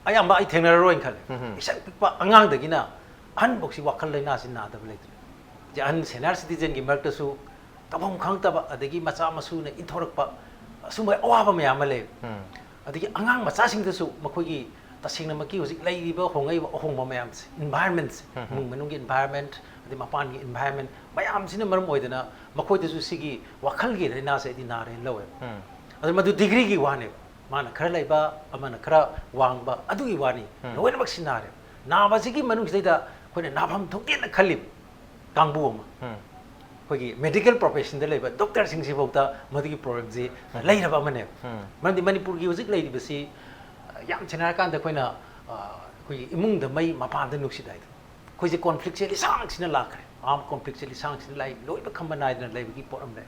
ꯑ, ꯑꯌꯥꯝꯕ ꯑꯩ ꯊꯦꯡꯅꯔꯔꯣꯏꯅ ꯈꯜꯂꯦ꯫ ꯎꯝ꯫ ꯄꯤꯁꯛ ꯄꯤꯛꯄ ꯑꯉꯥꯡꯗꯒꯤꯅ ꯑꯍꯟꯐꯧꯁꯤ ꯋꯥꯈꯜ ꯂꯩꯅꯥꯁꯤ ꯅꯥꯗꯕ ꯂꯩꯇ꯭ꯔꯦ꯫ ꯍꯧꯖꯤꯛ ꯑꯍꯟ senior citizenꯒꯤ ꯃꯔꯛꯇꯁꯨ ꯇꯧꯐꯝ ꯈꯪꯗꯕ, ꯑꯗꯒꯤ ꯃꯆꯥ ꯃꯁꯨꯅ ꯏꯟꯊꯣꯔꯛꯄ, ꯑꯁꯨꯝꯕ ꯑꯋꯥꯕ ꯃꯌꯥꯝ ꯑꯃ ꯂꯩ꯫ ꯎꯝ꯫ ꯑꯗꯒꯤ ꯑꯉꯥꯡ ꯃꯆꯥꯁꯤꯡꯗꯁꯨ ꯃꯈꯣꯏꯒꯤ ꯇꯁꯦꯡꯅꯃꯛꯀꯤ ꯍꯧꯖꯤꯛ ꯂꯩꯔꯤꯕ ꯍꯣꯡꯉꯛꯏꯕ ꯑꯍꯣꯡꯕ ꯃꯌꯥꯝꯁꯦ, environmentꯁꯦ, ꯎꯝ꯫ ꯏꯃꯨꯡ ꯃꯅꯨꯡꯒꯤ environment, ꯑꯗꯩ ꯃꯄꯥꯟꯒꯤ environment ꯃꯌꯥꯝꯁꯤꯅ ꯃꯔꯝ ꯑꯣꯏꯗꯅ ꯃꯈꯣꯏꯗꯁꯨ ꯁꯤꯒꯤ ꯋꯥꯈꯜꯒꯤ ꯂꯥꯏꯅꯥꯁꯦ ꯑꯩꯗꯤ ꯅꯥꯔꯦꯅ ꯂꯧꯋꯦꯕ꯫ ꯎꯝ꯫ ꯑꯗꯨ ꯃꯗꯨ degreeꯒꯤ ꯋꯥꯅꯦꯕ꯫ ꯃꯥꯅ ꯈꯔ ꯂꯩꯕ, ꯑꯃꯅ ꯈꯔ ꯋꯥꯡꯕ, ꯑꯗꯨꯒꯤ ꯋꯥꯅꯤ꯫ ꯎꯝ꯫ ꯂꯣꯏꯅꯃꯛ ꯁꯤ ꯅꯥꯔꯦ꯫ ꯅꯥꯕꯁꯤꯒꯤ ꯃꯅꯨꯡꯁꯤꯗꯩꯗ ꯑꯩꯈꯣꯏꯅ ꯅꯥꯐꯝ ꯊꯣꯛꯇꯦꯅ ꯈꯜꯂꯤꯕ ꯀꯥꯡꯕꯨ ꯑꯃ, ꯎꯝ꯫ ꯑꯩꯈꯣꯏꯒꯤ medical professionꯗ ꯂꯩꯕ doctorꯁꯤꯡꯁꯤꯐꯥꯎꯗ ꯃꯗꯨꯒꯤ problemꯁꯤ ꯎꯝ꯫ ꯂꯩꯔꯕ ꯑꯃꯅꯦꯕ꯫ ꯎꯝ꯫ ꯃꯔꯝꯗꯤ ꯃꯅꯤꯄꯨꯔꯒꯤ ꯍꯧꯖꯤꯛ ꯂꯩꯔꯤꯕꯁꯤ, ꯑ, ꯌꯥꯝ ꯁꯦꯡꯅ ꯍꯥꯏꯔꯀꯥꯟꯗ ꯑꯩꯈꯣꯏꯅ, ꯑ, ꯑꯩꯈꯣꯏꯒꯤ ꯏꯃꯨꯡꯗ ꯃꯩ ꯃꯄꯥꯟꯗ ꯅꯨꯡꯁꯤꯠ ꯍꯥꯏꯗꯣ꯫ ꯑꯩꯈꯣꯏꯁꯦ conflictꯁꯦ ꯂꯤꯁꯥꯡꯁꯤꯅ ꯂꯥꯛꯈ꯭ꯔꯦ꯫ Armed conflictꯁꯦ ꯂꯤꯁꯥꯡꯁꯤꯅ ꯂꯥꯛꯏ, ꯂꯣꯏꯕ ꯈꯝꯕ ꯅꯥꯏꯗꯅ ꯂꯩꯕꯒꯤ ꯄꯣꯠ ꯑꯃ ꯂꯩ꯫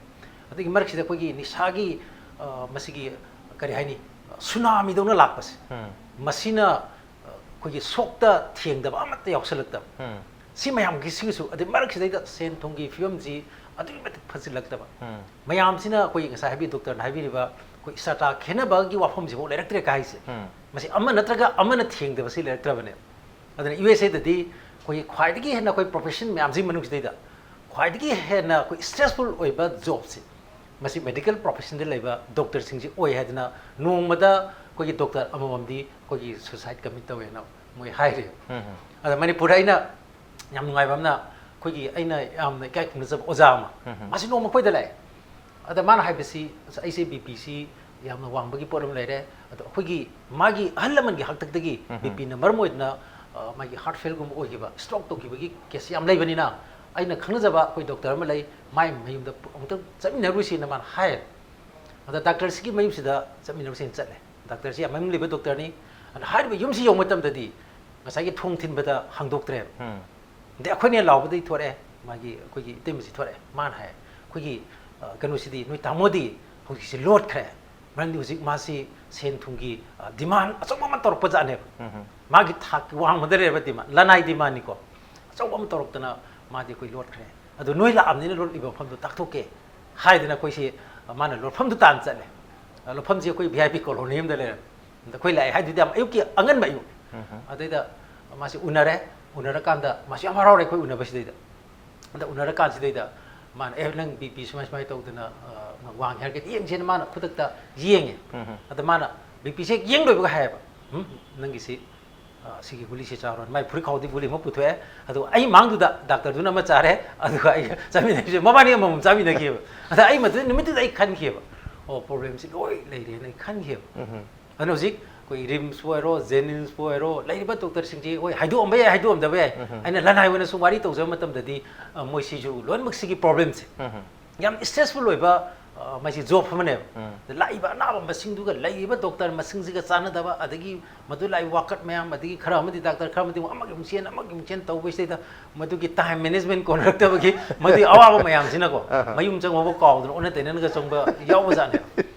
ꯑꯗꯒꯤ ꯃꯔꯛꯁꯤꯗ ꯑꯩꯈꯣꯏꯒꯤ ꯅꯤꯁꯥꯒꯤ, ꯑ, ꯃꯁꯤꯒꯤ, ꯀꯔꯤ ꯍꯥꯏꯅꯤ, ꯁꯨꯅꯥꯃꯤꯗꯧꯅ ꯂꯥꯛꯄꯁꯦ, ꯎꯝ꯫ ꯃꯁꯤꯅ, ꯑ, ꯑꯩꯈꯣꯏꯒꯤ ꯁꯣꯛꯇ ꯊꯦꯡꯗꯕ ꯑꯃꯠꯇ ꯌꯥꯎꯁꯜꯂꯛꯇꯕ꯫ ꯎꯝ꯫ ꯁꯤ ꯃꯌꯥꯝꯒꯤꯁꯤꯒꯤꯁꯨ, ꯑꯗꯩ ꯃꯔꯛꯁꯤꯗꯩꯗ ꯁꯦꯟ ꯊꯨꯝꯒꯤ ꯐꯤꯕꯝꯁꯤ ꯑꯗꯨꯛꯀꯤ ꯃꯇꯤꯛ ꯐꯖꯤꯜꯂꯛꯇꯕ꯫ ꯎꯝ꯫ ꯃꯌꯥꯝꯁꯤꯅ ꯑꯩꯈꯣꯏꯒꯤ ꯉꯁꯥꯏ ꯍꯥꯏꯕꯤ-, doctorꯅ ꯍꯥꯏꯕꯤꯔꯤꯕ ꯑꯩꯈꯣꯏ strata ꯈꯦꯠꯅꯕꯒꯤ ꯋꯥꯐꯝꯁꯤꯐꯥꯎ ꯂꯩꯔꯛꯇ꯭ꯔꯦ ꯀꯥꯏꯁꯦ꯫ ꯎꯝ꯫ ꯃꯁꯤ ꯑꯃ ꯅꯠꯇ꯭ꯔꯒ ꯑꯃꯅ ꯊꯦꯡꯗꯕꯁꯤ ꯂꯩꯔꯛꯇ꯭ꯔꯕꯅꯦ꯫ ꯑꯗꯨꯅ USAꯗꯗꯤ ꯑꯩꯈꯣꯏꯒꯤ ꯈ꯭ꯋꯥꯏꯗꯒꯤ ꯍꯦꯟꯅ ꯑꯩꯈꯣꯏ profession ꯃꯌꯥꯝꯁꯤꯒꯤ ꯃꯅꯨꯡꯁꯤꯗꯩꯗ ꯈ꯭ꯋꯥꯏꯗꯒꯤ ꯍꯦꯟꯅ ꯑꯩꯈꯣꯏ stressful ꯑꯣꯏꯕ jobꯁꯦ ꯃꯁꯤ medical professionꯗ ꯂꯩꯕ doctorꯁꯤꯡꯁꯤ ꯑꯣꯏ ꯍꯥꯏꯗꯅ ꯅꯣꯡꯃꯗ ꯑꯩꯈꯣꯏꯒꯤ doctor ꯑꯃꯃꯝꯗꯤ ꯑꯩꯈꯣꯏꯒꯤ suicide commit ꯇꯧꯋꯦꯅ ꯃꯣꯏ ꯍꯥꯏꯔꯤ꯫ ꯎꯝ, ꯎꯝ꯫ ꯑꯗ ꯃꯅꯤꯄꯨꯔꯗ ꯑꯩꯅ ꯌꯥꯝ ꯅꯨꯡꯉꯥꯏꯕ ꯑꯃꯅ, ꯑꯩꯈꯣꯏꯒꯤ ꯑꯩꯅ ꯌꯥꯝꯅ ꯏꯀꯥꯏ ꯈꯨꯝꯅꯖꯕ ꯑꯣꯖꯥ ꯑꯃ, ꯎꯝ, ꯎꯝ꯫ ꯃꯥꯁꯤ ꯅꯣꯡꯃ ꯑꯩꯈꯣꯏꯗ ꯂꯥꯛꯑꯦ꯫ ꯑꯗ ꯃꯥꯅ ꯍꯥꯏꯕꯁꯤ, "ꯑꯁ, ꯑꯩꯁꯦ BPꯁꯤ ꯌꯥꯝꯅ ꯋꯥꯡꯕꯒꯤ ꯄꯣꯠ ꯑꯃ ꯂꯩꯔꯦ꯫ ꯑꯗꯣ ꯑꯩꯈꯣꯏꯒꯤ ꯃꯥꯒꯤ ꯑꯍꯜ ꯂꯃꯟꯒꯤ ꯍꯥꯛꯇꯛꯇꯒꯤ ꯎꯝ, ꯎꯝ꯫ BPꯅ ꯃꯔꯝ ꯑꯣꯏꯗꯅ, ꯑ, ꯃꯥꯒꯤ heart failureꯒꯨꯝꯕ ꯑꯣꯏꯈꯤꯕ, stroke ꯇꯧꯈꯤꯕꯒꯤ case ꯌꯥꯝ ꯂꯩꯕꯅꯤꯅ ꯑꯩꯅ ꯈꯪꯅꯖꯕ ꯑꯩꯈꯣꯏ doctor ꯑꯃ ꯂꯩ, ꯃꯥꯏ ꯃꯌꯨꯝꯗ ꯑꯃꯨꯛꯇꯪ ꯆꯠꯃꯤꯟꯅꯔꯨꯁꯤꯅ" ꯃꯥꯅ ꯍꯥꯏꯌꯦ꯫ ꯑꯗ doctorꯁꯤꯒꯤ ꯃꯌꯨꯝꯁꯤꯗ ꯆꯠꯃꯤꯟꯅꯔꯨꯁꯦꯅ ꯆꯠꯂꯦ꯫ Doctorꯁꯤ ꯌꯥꯝ ꯃꯃꯤꯡ ꯂꯩꯕ doctorꯅꯤ꯫ ꯑꯗ ꯍꯥꯏꯔꯤꯕ ꯌꯨꯝꯁꯤ ꯌꯧꯕ ꯃꯇꯝꯗꯗꯤ ꯉꯁꯥꯏꯒꯤ ꯊꯣꯡ ꯊꯤꯟꯕꯗ ꯍꯥꯡꯗꯣꯛꯇ꯭ꯔꯦꯕ꯫ ꯎꯝ꯫ ꯑꯗꯩ ꯑꯩꯈꯣꯏꯅ ꯂꯥꯎꯕꯗꯒꯤ ꯊꯣꯔꯛꯑꯦ, ꯃꯥꯒꯤ, ꯑꯩꯈꯣꯏꯒꯤ ꯏꯇꯩꯃꯁꯤ ꯊꯣꯔꯛꯑꯦ꯫ ꯃꯥꯅ ꯍꯥꯏ, "ꯑꯩꯈꯣꯏꯒꯤ, ꯑ, ꯀꯩꯅꯣꯁꯤꯗꯤ, ꯅꯣꯏ ꯇꯥꯃꯣꯗꯤ ꯍꯧꯖꯤꯛꯁꯤ ꯂꯣꯠꯈ꯭ꯔꯦ꯫ ꯃꯔꯝꯗꯤ ꯍꯧꯖꯤꯛ ꯃꯥꯁꯤ ꯁꯦꯟ ꯊꯨꯝꯒꯤ, ꯑ, demand ꯑꯆꯧꯕ ꯑꯃ ꯇꯧꯔꯛꯄ ꯖꯥꯠꯅꯦꯕ꯫ ꯎꯝ, ꯎꯝ꯫ ꯃꯥꯒꯤ ꯊꯥꯛꯀꯤ ꯋꯥꯡꯃꯗ ꯂꯩꯔꯕ demand, ꯂꯅꯥꯏ demandꯅꯤꯀꯣ꯫ ꯑꯆꯧꯕ ꯑꯃ ꯇꯧꯔꯛꯇꯅ ꯃꯥꯗꯤ ꯑꯩꯈꯣꯏ ꯂꯣꯠꯈ꯭ꯔꯦ꯫ ꯑꯗꯨ ꯅꯣꯏ ꯂꯥꯛꯑꯕꯅꯤꯅ ꯂꯣꯠꯂꯤꯕ ꯃꯐꯝꯗꯣ ꯇꯥꯛꯊꯣꯛꯀꯦ" ꯍꯥꯏꯗꯅ ꯑꯩꯈꯣꯏꯁꯤ, ꯑ, ꯃꯥꯅ ꯂꯣꯠꯐꯝꯗꯨ ꯇꯥꯟ ꯆꯠꯂꯦ꯫ ꯑ, ꯂꯣꯠꯐꯝꯁꯤ ꯑꯩꯈꯣꯏ VIP colony ꯑꯃꯗ ꯂꯩꯔꯝꯃꯦ꯫ ꯑꯗ ꯑꯩꯈꯣꯏ ꯂꯥꯛꯑꯦ ꯍꯥꯏꯗꯨꯗꯤ ꯌꯥꯝ ꯑꯌꯨꯛꯀꯤ ꯑꯉꯟꯕ ꯑꯌꯨꯛꯅꯤ꯫ ꯑꯗꯩꯗ ꯃꯥꯁꯤ ꯎꯅꯔꯦ꯫ ꯎꯅꯔꯀꯥꯟꯗ ꯃꯥꯁꯤ ꯌꯥꯝ ꯍꯔꯥꯎꯔꯦ ꯑꯩꯈꯣꯏ ꯎꯅꯕꯁꯤꯗꯩꯗ꯫ ꯑꯗ ꯎꯅꯔꯀꯥꯟꯁꯤꯗꯩꯗ ꯃꯥꯅ, "ꯑꯦ, ꯅꯪ ꯕꯤ ꯄꯤ ꯁꯨꯃꯥꯏ ꯁꯨꯃꯥꯏ ꯇꯧꯗꯅ, ꯑ, ꯋꯥꯡꯉꯦ ꯍꯥꯏꯔꯒꯗꯤ ꯌꯦꯡꯁꯦꯅ" ꯃꯥꯅ ꯈꯨꯗꯛꯇ ꯌꯦꯡꯉꯦ꯫ ꯑꯗ ꯃꯥꯅ ꯕꯤ ꯄꯤꯁꯦ ꯍꯦꯛ ꯌꯦꯡ ꯂꯣꯏꯕꯒ ꯍꯥꯏꯌꯦꯕ, "ꯎꯝ, ꯅꯪꯒꯤꯁꯤ, ꯑ, ꯁꯤꯒꯤ ꯒꯨꯂꯤꯁꯦ ꯆꯥꯔꯣꯅ"꯫ ꯃꯥꯏ ꯐꯨꯔꯤꯠ ꯈꯥꯎꯗꯤ ꯒꯨꯂꯤ ꯑꯃ ꯄꯨꯊꯣꯛꯑꯦ꯫ ꯑꯗꯨꯒ ꯑꯩ ꯃꯥꯡꯗꯨꯗ ꯗꯥꯛꯇꯔꯗꯨꯅ ꯑꯃ ꯆꯥꯔꯦ꯫ ꯑꯗꯨꯒ ꯑꯩꯒ ꯆꯥꯃꯤꯟꯅꯩꯁꯦ ꯃꯕꯥꯅꯤ ꯑꯃꯃꯝ ꯆꯥꯃꯤꯟꯅꯈꯤꯑꯕ꯫ ꯑꯗ ꯑꯩ ꯃꯗꯨ ꯅꯨꯃꯤꯠꯇꯨꯗ ꯑꯩ ꯈꯟꯈꯤꯑꯕ, "ꯑꯣ, ꯄ꯭ꯔꯣꯕ꯭ꯂꯦꯝꯁꯤ ꯂꯣꯏ ꯂꯩꯔꯦꯅ" ꯑꯩ ꯈꯟꯈꯤꯑꯕ꯫ ꯑꯗꯨꯅ ꯍꯧꯖꯤꯛ ꯑꯩꯈꯣꯏ ꯔꯤꯝꯁꯄꯨ ꯑꯣꯏꯔꯣ, ꯖꯦꯅꯤꯝꯁꯄꯨ ꯑꯣꯏꯔꯣ, ꯂꯩꯔꯤꯕ ꯗꯣꯛꯇꯔꯁꯤꯡꯁꯤ, ꯍꯣꯏ, ꯍꯥꯏꯗꯣꯛꯑꯝꯕ ꯌꯥꯏ, ꯍꯥꯏꯗꯣꯛꯑꯝꯗꯕ ꯌꯥꯏ꯫ ꯑꯩꯅ ꯂꯅꯥꯏ ꯑꯣꯏꯅ ꯁꯨꯝ ꯋꯥꯔꯤ ꯇꯧꯖꯕ ꯃꯇꯝꯗꯗꯤ, ꯑ, ꯃꯣꯏꯁꯤꯁꯨ ꯂꯣꯏꯅꯃꯛ ꯁꯤꯒꯤ ꯄ꯭ꯔꯣꯕ꯭ꯂꯦꯝꯁꯦ ꯌꯥꯝ ꯁ꯭ꯇ꯭ꯔꯦꯁꯐꯨꯜ ꯑꯣꯏꯕ, ꯑ, ꯃꯥꯏꯁꯤ ꯖꯣꯕ ꯑꯃꯅꯦꯕ꯫ ꯑꯗ ꯂꯥꯛꯏꯕ ꯑꯅꯥꯕ ꯃꯁꯤꯡꯗꯨꯒ ꯂꯩꯔꯤꯕ ꯗꯣꯛꯇꯔ ꯃꯁꯤꯡꯁꯤꯒ ꯆꯥꯟꯅꯗꯕ, ꯑꯗꯒꯤ ꯃꯗꯨ ꯂꯥꯛꯏꯕ ꯋꯥꯀꯠ ꯃꯌꯥꯝ, ꯑꯗꯒꯤ ꯈꯔ ꯑꯃꯗꯤ ꯗꯥꯛꯇꯔ, ꯈꯔ ꯑꯃꯗꯤ ꯑꯃꯒꯤ ꯑꯃꯨꯛ ꯆꯦꯟ, ꯑꯃꯒꯤ ꯑꯃꯨꯛ ꯆꯦꯟ ꯇꯧꯕꯁꯤꯗꯩꯗ ꯃꯗꯨꯒꯤ ꯇꯥꯏꯝ ꯃꯦꯅꯦꯖꯃꯦꯟ ꯀꯣꯟꯅꯔꯛꯇꯕꯒꯤ ꯃꯗꯨꯒꯤ ꯑꯋꯥꯕ ꯃꯌꯥꯝꯁꯤꯅꯀꯣ, ꯑꯍ꯫ ꯃꯌꯨꯝ ꯆꯪꯉꯨꯕ ꯀꯥꯎꯗꯅ ꯑꯣꯟꯅ ꯇꯩꯅꯅꯒ ꯆꯪꯕ ꯌꯥꯎꯕꯖꯥꯠꯅꯦꯕ꯫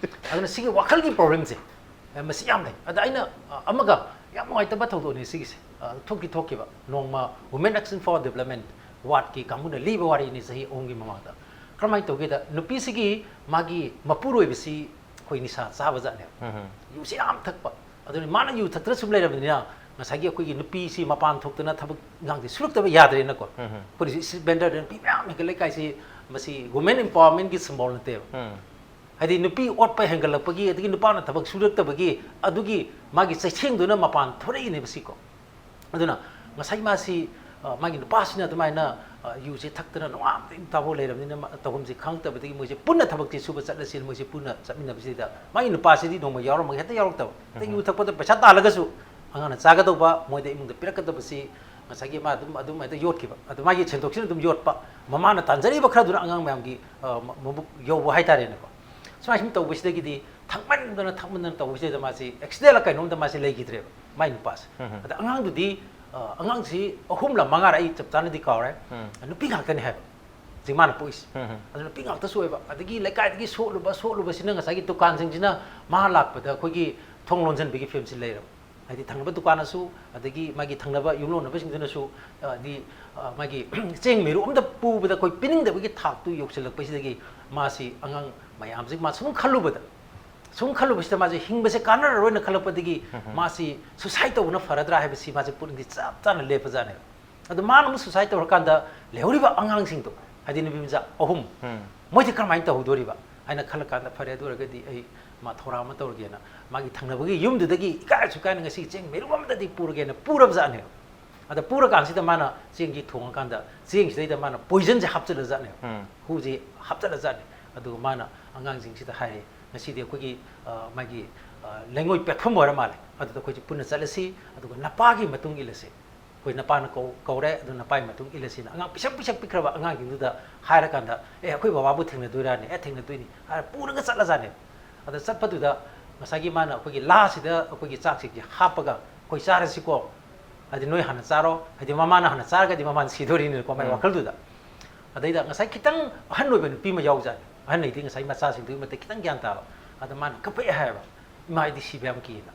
ꯑꯗꯨꯅ ꯁꯤꯒꯤ ꯋꯥꯈꯜꯒꯤ ꯄ꯭ꯔꯣꯕ꯭ꯂꯦꯝꯁꯦ, ꯑ, ꯃꯁꯤ ꯌꯥꯝ ꯂꯩ꯫ ꯑꯗ ꯑꯩꯅ, ꯑ, ꯑꯃꯒ ꯌꯥꯝ ꯅꯨꯡꯉꯥꯏꯇꯕ ꯊꯧꯗꯣꯛꯅꯤ ꯁꯤꯒꯤꯁꯦ꯫ ꯑ, ꯊꯣꯛꯇꯤ ꯊꯣꯛꯈꯤꯕ ꯅꯣꯡꯃ Women Action for Development ꯋꯥꯔꯗꯀꯤ ꯀꯥꯡꯕꯨꯅ ꯂꯤꯕ ꯋꯥꯔꯤꯅꯤ ꯆꯍꯤ ꯑꯍꯨꯝꯒꯤ ꯃꯃꯥꯡꯗ꯫ ꯀꯔꯝꯍꯥꯏꯅ ꯇꯧꯒꯦꯗ, ꯅꯨꯄꯤꯁꯤꯒꯤ ꯃꯥꯒꯤ ꯃꯄꯨꯔꯣꯏꯕꯁꯤ ꯑꯩꯈꯣꯏ ꯅꯤꯁꯥ ꯆꯥꯕ ꯖꯥꯠꯅꯦꯕ꯫ ꯌꯨꯁꯦ ꯌꯥꯝ ꯊꯛꯄ꯫ ꯑꯗꯨꯅ ꯃꯥꯅ ꯌꯨ ꯊꯛꯇꯅ ꯁꯨꯝ ꯂꯩꯔꯕꯅꯤꯅ ꯉꯁꯥꯏꯒꯤ ꯑꯩꯈꯣꯏꯒꯤ ꯅꯨꯄꯤꯁꯤ ꯃꯄꯥꯟ ꯊꯣꯛꯇꯅ ꯊꯕꯛ ꯏꯪꯈꯥꯡꯁꯦ ꯁꯨꯔꯛꯇꯕ ꯌꯥꯗ꯭ꯔꯦꯅꯀꯣ꯫ ꯑꯩꯈꯣꯏꯅ ꯁꯤ ꯁ꯭ꯇ꯭ꯔꯤꯠ ꯚꯦꯟꯗꯔꯗ ꯅꯨꯄꯤ ꯃꯌꯥꯝ ꯍꯦꯟꯒꯠꯂꯛꯏ ꯀꯥꯏꯁꯤ ꯃꯁꯤ ꯋꯨꯃꯦꯟ ꯑꯦꯝꯄꯥꯋꯔꯃꯦꯟꯒꯤ ꯁꯤꯝꯕꯣꯜ ꯅꯠꯇꯦꯕ꯫ ꯍꯥꯏꯗꯤ ꯅꯨꯄꯤ ꯑꯣꯠꯄ ꯍꯦꯟꯒꯠꯂꯛꯄꯒꯤ, ꯑꯗꯒꯤ ꯅꯨꯄꯥꯅ ꯊꯕꯛ ꯁꯨꯔꯛꯇꯕꯒꯤ, ꯑꯗꯨꯒꯤ ꯃꯥꯒꯤ ꯆꯩꯊꯦꯡꯗꯨꯅ ꯃꯄꯥꯟ ꯊꯣꯔꯛꯏꯅꯦꯕ ꯁꯤꯀꯣ꯫ ꯑꯗꯨꯅ ꯉꯁꯥꯏ ꯃꯥꯁꯤ, ꯑ, ꯃꯥꯒꯤ ꯅꯨꯄꯥꯁꯤꯅ ꯑꯗꯨꯃꯥꯏꯅ, ꯑ, ꯌꯨꯁꯦ ꯊꯛꯇꯅ ꯅꯣꯡꯉꯥꯟꯕꯗꯒꯤ ꯅꯨꯃꯤꯠ ꯇꯥꯐꯥꯎ ꯂꯩꯔꯕꯅꯤꯅ ꯃꯥ ꯇꯧꯐꯝꯁꯦ ꯈꯪꯉꯛꯇꯕꯗꯒꯤ ꯃꯣꯏꯁꯦ ꯄꯨꯟꯅ ꯊꯕꯛꯁꯦ ꯁꯨꯕ ꯆꯠꯂꯁꯦꯅ ꯃꯣꯏꯁꯦ ꯄꯨꯟꯅ ꯆꯠꯃꯤꯟꯅꯕꯁꯤꯗ ꯃꯥꯒꯤ ꯅꯨꯄꯥꯁꯤꯗꯤ ꯅꯣꯡꯃ ꯌꯥꯎꯔꯝꯃꯒ ꯍꯦꯛꯇ ꯌꯥꯎꯔꯛꯇꯕ꯫ ꯍꯦꯛꯇ ꯌꯨ ꯊꯛꯄꯗ ꯄꯩꯁꯥ ꯇꯥꯜꯂꯒꯁꯨ ꯑꯉꯥꯡꯅ ꯆꯥꯒꯗꯧꯕ, ꯃꯣꯏꯗ ꯏꯃꯨꯡꯗ ꯄꯤꯔꯛꯀꯗꯕꯁꯤ ꯉꯁꯥꯏꯒꯤ ꯃꯥ ꯑꯗꯨꯝ, ꯑꯗꯨꯝ ꯍꯦꯛꯇ ꯌꯣꯠꯈꯤꯕ꯫ ꯑꯗꯨ ꯃꯥꯒꯤ ꯁꯦꯟꯊꯣꯛꯁꯤꯅ ꯑꯗꯨꯝ ꯌꯣꯠꯄ, ꯃꯃꯥꯅ ꯇꯥꯟꯖꯔꯤꯕ ꯈꯔꯗꯨꯅ ꯑꯉꯥꯡ ꯃꯌꯥꯝꯒꯤ, ꯑ, ꯃ-, ꯃꯕꯨꯛ ꯌꯧꯕ ꯍꯥꯏꯇꯥꯔꯦꯅꯦꯀꯣ꯫ ꯁꯨꯃꯥꯏ ꯁꯨꯝ ꯇꯧꯕꯁꯤꯗꯒꯤꯗꯤ ꯊꯛꯃꯟꯗꯅ, ꯊꯛꯃꯟꯗꯅ ꯇꯧꯕꯁꯤꯗ ꯃꯥꯁꯤ ꯑꯦꯛꯁꯤꯗꯦꯟꯂ ꯀꯩꯅꯣꯝꯗ ꯃꯥꯁꯤ ꯂꯩꯈꯤꯗ꯭ꯔꯦꯕ, ꯃꯥꯏ ꯅꯨꯄꯥꯁꯦ꯫ ꯑꯗ ꯑꯉꯥꯡꯗꯨꯗꯤ, ꯑ, ꯑꯉꯥꯡꯁꯤ ꯑꯍꯨꯝꯂ ꯃꯉꯥꯔ ꯑꯩ ꯆꯞ ꯆꯥꯅꯗꯤ ꯀꯥꯎꯔꯦ꯫ ꯅꯨꯄꯤ ꯉꯥꯛꯇꯅꯤ ꯍꯥꯏꯕ ꯍꯧꯖꯤꯛ ꯃꯥꯅ ꯄꯣꯛꯏꯁꯦ꯫ ꯑꯗꯨ ꯅꯨꯄꯤ ꯉꯥꯛꯇꯁꯨ ꯑꯣꯏꯕ, ꯑꯗꯒꯤ ꯂꯩꯀꯥꯏꯗꯒꯤ ꯁꯣꯠꯂꯨꯕ, ꯁꯣꯠꯂꯨꯕꯁꯤꯅ ꯉꯁꯥꯏꯒꯤ ꯗꯨꯀꯥꯟꯁꯤꯡꯁꯤꯅ ꯃꯥ ꯂꯥꯛꯄꯗ ꯑꯩꯈꯣꯏꯒꯤ ꯊꯣꯡ ꯂꯣꯟꯁꯤꯟꯕꯒꯤ ꯐꯤꯕꯝꯁꯤ ꯂꯩꯔꯕ꯫ ꯍꯥꯏꯗꯤ ꯊꯪꯅꯕ ꯗꯨꯀꯥꯟꯅꯁꯨ, ꯑꯗꯒꯤ ꯃꯥꯒꯤ ꯊꯪꯅꯕ ꯌꯨꯝꯂꯣꯟꯅꯕꯁꯤꯡꯗꯨꯅꯁꯨ, ꯑ, ꯗꯤ, ꯑ, ꯃꯥꯒꯤ ꯆꯦꯡ ꯃꯩꯔꯨ ꯑꯝꯇ ꯄꯨꯕꯗ ꯑꯩꯈꯣꯏ ꯄꯤꯅꯤꯡꯗꯕꯒꯤ ꯊꯥꯛꯇꯨ ꯌꯧꯁꯤꯜꯂꯛꯄꯁꯤꯗꯒꯤ ꯃꯥꯁꯤ ꯑꯉꯥꯡ ꯃꯌꯥꯝꯁꯤ ꯃꯥ ꯁꯨꯝ ꯈꯜꯂꯨꯕꯗ, ꯁꯨꯝ ꯈꯜꯂꯨꯕꯁꯤꯗ ꯃꯥꯁꯦ ꯍꯤꯡꯕꯁꯦ ꯀꯥꯟꯅꯔꯔꯣꯏꯅ ꯈꯜꯂꯛꯄꯗꯒꯤ ꯃꯥꯁꯤ suicide ꯇꯧꯕꯅ ꯐꯔꯗ꯭ꯔꯥ ꯍꯥꯏꯕꯁꯤ ꯃꯥꯁꯦ ꯄꯨꯛꯅꯤꯡꯗꯤ ꯆꯞ ꯆꯥꯅ ꯂꯦꯞꯄꯖꯥꯠꯅꯦꯕ꯫ ꯑꯗꯣ ꯃꯥꯅ ꯑꯃꯨꯛ suicide ꯇꯧꯔꯀꯥꯟꯗ ꯂꯩꯍꯧꯔꯤꯕ ꯑꯉꯥꯡꯁꯤꯡꯗꯣ, ꯍꯥꯏꯗꯤ ꯅꯨꯄꯤ ꯃꯆꯥ ꯑꯍꯨꯝ, ꯎꯝ꯫ ꯃꯣꯏꯗꯤ ꯀꯔꯝꯍꯥꯏꯅ ꯇꯧꯍꯧꯗꯣꯔꯤꯕ ꯍꯥꯏꯅ ꯈꯜꯂꯀꯥꯟꯗ, ꯐꯔꯦ, ꯑꯗꯨ ꯑꯣꯏꯔꯒꯗꯤ ꯑꯩ ꯃꯥ ꯊꯧꯔꯥꯡ ꯑꯃ ꯇꯧꯔꯒꯦꯅ ꯃꯥꯒꯤ ꯊꯪꯅꯕꯒꯤ ꯌꯨꯝꯗꯨꯗꯒꯤ ꯏꯀꯥꯏꯁꯨ ꯏꯀꯥꯏꯅ ꯉꯁꯤ ꯆꯦꯡ ꯃꯦꯔꯨꯛ ꯑꯃꯗꯗꯤ ꯄꯨꯔꯒꯦꯅ ꯄꯨꯔꯕꯖꯥꯠꯅꯦꯕ꯫ ꯑꯗ ꯄꯨꯔꯀꯥꯟꯁꯤꯗ ꯃꯥꯅ ꯆꯦꯡꯁꯤ ꯊꯣꯡꯉꯀꯥꯟꯗ ꯆꯦꯡꯁꯤꯗꯩꯗ ꯃꯥꯅ poisonꯁꯦ ꯍꯥꯞꯆꯤꯜꯂꯖꯥꯠꯅꯦꯕ꯫ ꯎꯝ꯫ ꯍꯨꯁꯤ ꯍꯥꯞꯆꯤꯜꯂꯖꯥꯠꯅꯦ꯫ ꯑꯗꯨꯒ ꯃꯥꯅ ꯑꯉꯥꯡꯁꯤꯡꯁꯤꯗ ꯍꯥꯏꯔꯦ, "ꯉꯁꯤꯗꯤ ꯑꯩꯈꯣꯏꯒꯤ, ꯑ, ꯃꯥꯒꯤ, ꯑ, ꯂꯩꯉꯣꯏ ꯄꯦꯛꯐꯝ ꯑꯣꯏꯔ ꯃꯥꯜꯂꯦ, ꯑꯗꯨꯗ ꯑꯩꯈꯣꯏꯁꯦ ꯄꯨꯟꯅ ꯆꯠꯂꯁꯤ, ꯑꯗꯨꯒ ꯅꯄꯥꯒꯤ ꯃꯇꯨꯡ ꯏꯜꯂꯁꯤ꯫ ꯑꯩꯈꯣꯏ ꯅꯄꯥꯅ ꯀꯧ-, ꯀꯧꯔꯦ, ꯑꯗꯨ ꯅꯄꯥꯒꯤ ꯃꯇꯨꯡ ꯏꯜꯂꯁꯤꯅ" ꯑꯉꯥꯡ ꯄꯤꯁꯛ ꯄꯤꯁꯛ ꯄꯤꯛꯈ꯭ꯔꯕ ꯑꯉꯥꯡꯁꯤꯡꯗꯨꯗ ꯍꯥꯏꯔꯀꯥꯟꯗ, "ꯑꯦ, ꯑꯩꯈꯣꯏ ꯕꯕꯥꯕꯨ ꯊꯦꯡꯅꯗꯣꯏꯔꯥꯅꯦ?" "ꯑꯦ, ꯊꯦꯡꯅꯗꯣꯏꯅꯤ" ꯍꯥꯏꯔ ꯄꯨꯔꯒ ꯆꯠꯂꯖꯥꯠꯅꯦ꯫ ꯑꯗ ꯆꯠꯄꯗꯨꯗ ꯉꯁꯥꯏꯒꯤ ꯃꯥꯅ ꯑꯩꯈꯣꯏꯒꯤ ꯂꯥꯁꯤꯗ ꯑꯩꯈꯣꯏꯒꯤ ꯆꯥꯛꯁꯤꯡꯁꯦ ꯍꯥꯞꯄꯒ, "ꯑꯩꯈꯣꯏ ꯆꯥꯔꯁꯤꯀꯣ, ꯍꯥꯏꯗꯤ ꯅꯣꯏ ꯍꯥꯟꯅ ꯆꯥꯔꯣ", ꯍꯥꯏꯗꯤ ꯃꯃꯥꯅ ꯍꯥꯟꯅ ꯆꯥꯔꯒꯗꯤ ꯃꯃꯥꯅ ꯁꯤꯗꯣꯔꯤꯅꯤꯅꯀꯣ, ꯃꯥꯏ ꯎꯝ꯫ ꯋꯥꯈꯜꯗꯨꯗ꯫ ꯑꯗꯩꯗ ꯉꯁꯥꯏ ꯈꯤꯇꯪ ꯑꯍꯟ ꯑꯣꯏꯕ ꯅꯨꯄꯤ ꯑꯃ ꯌꯥꯎꯖꯥꯠꯅꯤ, ꯑꯍꯟ ꯍꯥꯏꯗꯤ ꯉꯁꯥꯏ ꯃꯆꯥꯁꯤꯡꯗꯨꯒꯤ ꯃꯇꯤꯛ ꯈꯤꯇꯪ ꯒ꯭ꯌꯥꯟ ꯇꯥꯕ꯫ ꯑꯗ ꯃꯥꯅ ꯀꯞꯄꯛꯑꯦ ꯍꯥꯏꯌꯦꯕ, "ꯏꯃꯥ, ꯑꯩꯗꯤ ꯁꯤꯕ ꯌꯥꯝ ꯀꯤꯌꯦꯅ,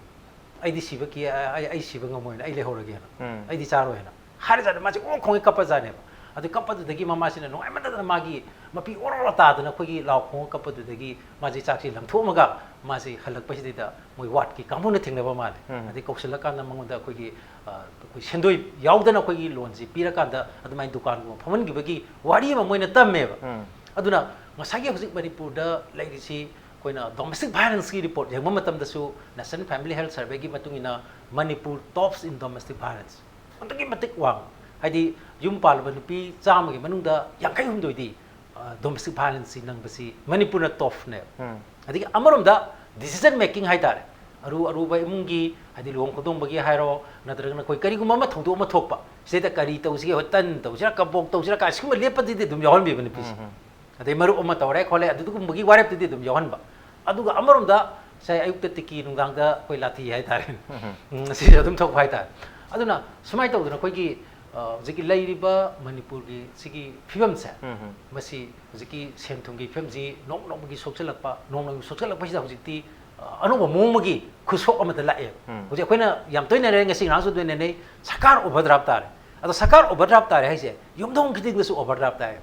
ꯑꯩꯗꯤ ꯁꯤꯕ ꯀꯤ, ꯑꯩ, ꯑꯩ ꯁꯤꯕ ꯉꯝꯃꯣꯏꯅ, ꯑꯩ ꯂꯩꯍꯧꯔꯒꯦꯅ, ꯎꯝ꯫ ꯑꯩꯗꯤ ꯆꯥꯔꯣꯏꯅ" ꯍꯥꯏꯔꯖꯥꯠꯅꯦ꯫ ꯃꯥꯁꯦ ꯑꯣ ꯈꯣꯡꯉꯩ ꯀꯞꯄꯖꯥꯠꯅꯦꯕ꯫ ꯑꯗꯨ ꯀꯞꯄꯗꯨꯗꯒꯤ ꯃꯃꯥꯁꯤꯅ ꯅꯨꯡꯉꯥꯏꯃꯟꯗꯗꯅ ꯃꯥꯒꯤ ꯃꯄꯤ ꯑꯣꯔꯣ ꯑꯣꯔꯣ ꯇꯥꯗꯅ ꯑꯩꯈꯣꯏꯒꯤ ꯂꯥꯎ ꯈꯣꯡꯉ ꯀꯞꯄꯗꯨꯗꯒꯤ ꯃꯥꯁꯦ ꯆꯥꯛꯁꯤ ꯂꯪꯊꯣꯛꯑꯝꯃꯒ ꯃꯥꯁꯦ ꯍꯜꯂꯛꯄꯁꯤꯗꯩꯗ ꯃꯣꯏ wardꯀꯤ ꯀꯥꯡꯕꯨꯅ ꯊꯦꯡꯅꯕ ꯃꯥꯜꯂꯦ꯫ ꯎꯝ꯫ ꯑꯗꯩ ꯀꯧꯁꯤꯜꯂꯀꯥꯟꯗ ꯃꯉꯣꯟꯗ ꯑꯩꯈꯣꯏꯒꯤ, ꯑ, ꯑꯩꯈꯣꯏ ꯁꯦꯟꯗꯣꯏ ꯌꯥꯎꯗꯅ ꯑꯩꯈꯣꯏꯒꯤ loanꯁꯤ ꯄꯤꯔꯀꯥꯟꯗ ꯑꯗꯨꯃꯥꯏꯅ ꯗꯨꯀꯥꯟꯒꯨꯝꯕ ꯐꯝꯍꯟꯈꯤꯕꯒꯤ ꯋꯥꯔꯤ ꯑꯃ ꯃꯣꯏꯅ ꯇꯝꯃꯦꯕ꯫ ꯎꯝ꯫ ꯑꯗꯨꯅ ꯉꯁꯥꯏꯒꯤ ꯍꯧꯖꯤꯛ ꯃꯅꯤꯄꯨꯔꯗ ꯂꯩꯔꯤꯁꯤ ꯑꯩꯈꯣꯏꯅ domestic violenceꯀꯤ report ꯌꯦꯡꯕ ꯃꯇꯝꯗꯁꯨ National Family Health Surveyꯒꯤ ꯃꯇꯨꯡ ꯏꯟꯅ Manipur tops in domestic violence꯫ ꯑꯗꯨꯛꯀꯤ ꯃꯇꯤꯛ ꯋꯥꯡꯕ꯫ ꯍꯥꯏꯗꯤ ꯌꯨꯝ ꯄꯥꯜꯂꯕ ꯅꯨꯄꯤ ꯆꯥꯝꯃꯒꯤ ꯃꯅꯨꯡꯗ ꯌꯥꯡꯈꯩ ꯍꯨꯝꯗꯣꯏꯗꯤ, ꯑ, domestic violenceꯁꯤ ꯅꯪꯕꯁꯤ ꯃꯅꯤꯄꯨꯔꯅ topꯅꯦꯕ꯫ ꯎꯝ꯫ ꯑꯗꯒꯤ ꯑꯃꯔꯣꯝꯗ decision making ꯍꯥꯏꯇꯥꯔꯦ, ꯑꯔꯨ ꯑꯔꯨꯕ ꯏꯃꯨꯡꯒꯤ, ꯍꯥꯏꯗꯤ ꯂꯨꯍꯣꯡ ꯈꯣꯡꯗꯣꯡꯕꯒꯤ ꯍꯥꯏꯔꯣ, ꯅꯠꯇ꯭ꯔꯒꯅ ꯑꯩꯈꯣꯏ ꯀꯔꯤꯒꯨꯝꯕ ꯑꯃ ꯊꯧꯗꯣꯛ ꯑꯃ ꯊꯣꯛꯄ, ꯁꯤꯗꯩꯗ ꯀꯔꯤ ꯇꯧꯁꯤꯒꯦ, ꯍꯣꯏ, ꯇꯟ ꯇꯧꯁꯤꯔꯥ, ꯀꯕꯣꯛ ꯇꯧꯁꯤꯔꯥ ꯀꯥꯏ, ꯁꯤꯒꯨꯝꯕ ꯂꯦꯞꯄꯗꯨꯗꯤ ꯑꯗꯨꯝ ꯌꯥꯎꯍꯟꯕꯤꯕ ꯅꯨꯄꯤꯁꯦ꯫ ꯎꯝ, ꯎꯝ꯫ ꯑꯗꯩ ꯃꯔꯨꯞ ꯑꯃ ꯇꯧꯔꯦ ꯈꯣꯠꯂꯦ, ꯑꯗꯨꯒꯨꯝꯕꯒꯤ ꯋꯥꯔꯦꯞꯇꯨꯗꯤ ꯑꯗꯨꯝ ꯌꯥꯎꯍꯟꯕ꯫ ꯑꯗꯨꯒ ꯑꯃꯔꯣꯝꯗ ꯉꯁꯥꯏ ꯑꯌꯨꯛꯇ ꯇꯤꯀꯤ, ꯅꯨꯡꯗꯥꯡꯗ ꯑꯩꯈꯣꯏ ꯂꯥꯊꯤ ꯍꯥꯏꯇꯥꯔꯦ꯫ ꯎꯝ, ꯎꯝ꯫ ꯎꯝ, ꯁꯤꯁꯨ ꯑꯗꯨꯝ ꯊꯣꯛꯄ ꯍꯥꯏꯇꯥꯔꯦ꯫ ꯑꯗꯨꯅ ꯁꯨꯃꯥꯏꯅ ꯇꯧꯗꯅ ꯑꯩꯈꯣꯏꯒꯤ, ꯑ, ꯍꯧꯖꯤꯛꯀꯤ ꯂꯩꯔꯤꯕ ꯃꯅꯤꯄꯨꯔꯒꯤ ꯁꯤꯒꯤ ꯐꯤꯕꯝꯁꯦ, ꯎꯝ, ꯎꯝ꯫ ꯃꯁꯤ ꯍꯧꯖꯤꯛꯀꯤ ꯁꯦꯟ ꯊꯨꯝꯒꯤ ꯐꯤꯕꯝꯁꯤ ꯅꯣꯡ ꯅꯣꯡꯃꯒꯤ ꯁꯣꯛꯆꯜꯂꯛꯄ, ꯅꯣꯡ ꯅꯣꯡꯃꯒꯤ ꯁꯣꯛꯆꯜꯂꯛꯄꯁꯤꯗ ꯍꯧꯖꯤꯛꯇꯤ, ꯑ, ꯑꯅꯧꯕ ꯃꯑꯣꯡ ꯑꯃꯒꯤ ꯈꯨꯠꯁꯣꯛ ꯑꯃꯗ ꯂꯥꯛꯑꯦ꯫ ꯎꯝ꯫ ꯍꯧꯖꯤꯛ ꯑꯩꯈꯣꯏꯅ ꯌꯥꯝ ꯇꯣꯏꯅ ꯅꯩꯅꯔꯦ, ꯉꯁꯤ ꯉꯔꯥꯡꯁꯨ ꯇꯣꯏꯅ ꯅꯩꯅꯩ, ꯁꯔꯀꯥꯔ overdraft ꯇꯥꯔꯦ꯫ ꯑꯗꯣ ꯁꯔꯀꯥꯔ overdraft ꯇꯥꯔꯦ ꯍꯥꯏꯁꯦ ꯌꯨꯝꯊꯣꯡ ꯈꯨꯗꯤꯡꯗꯁꯨ overdraft ꯇꯥꯏ꯫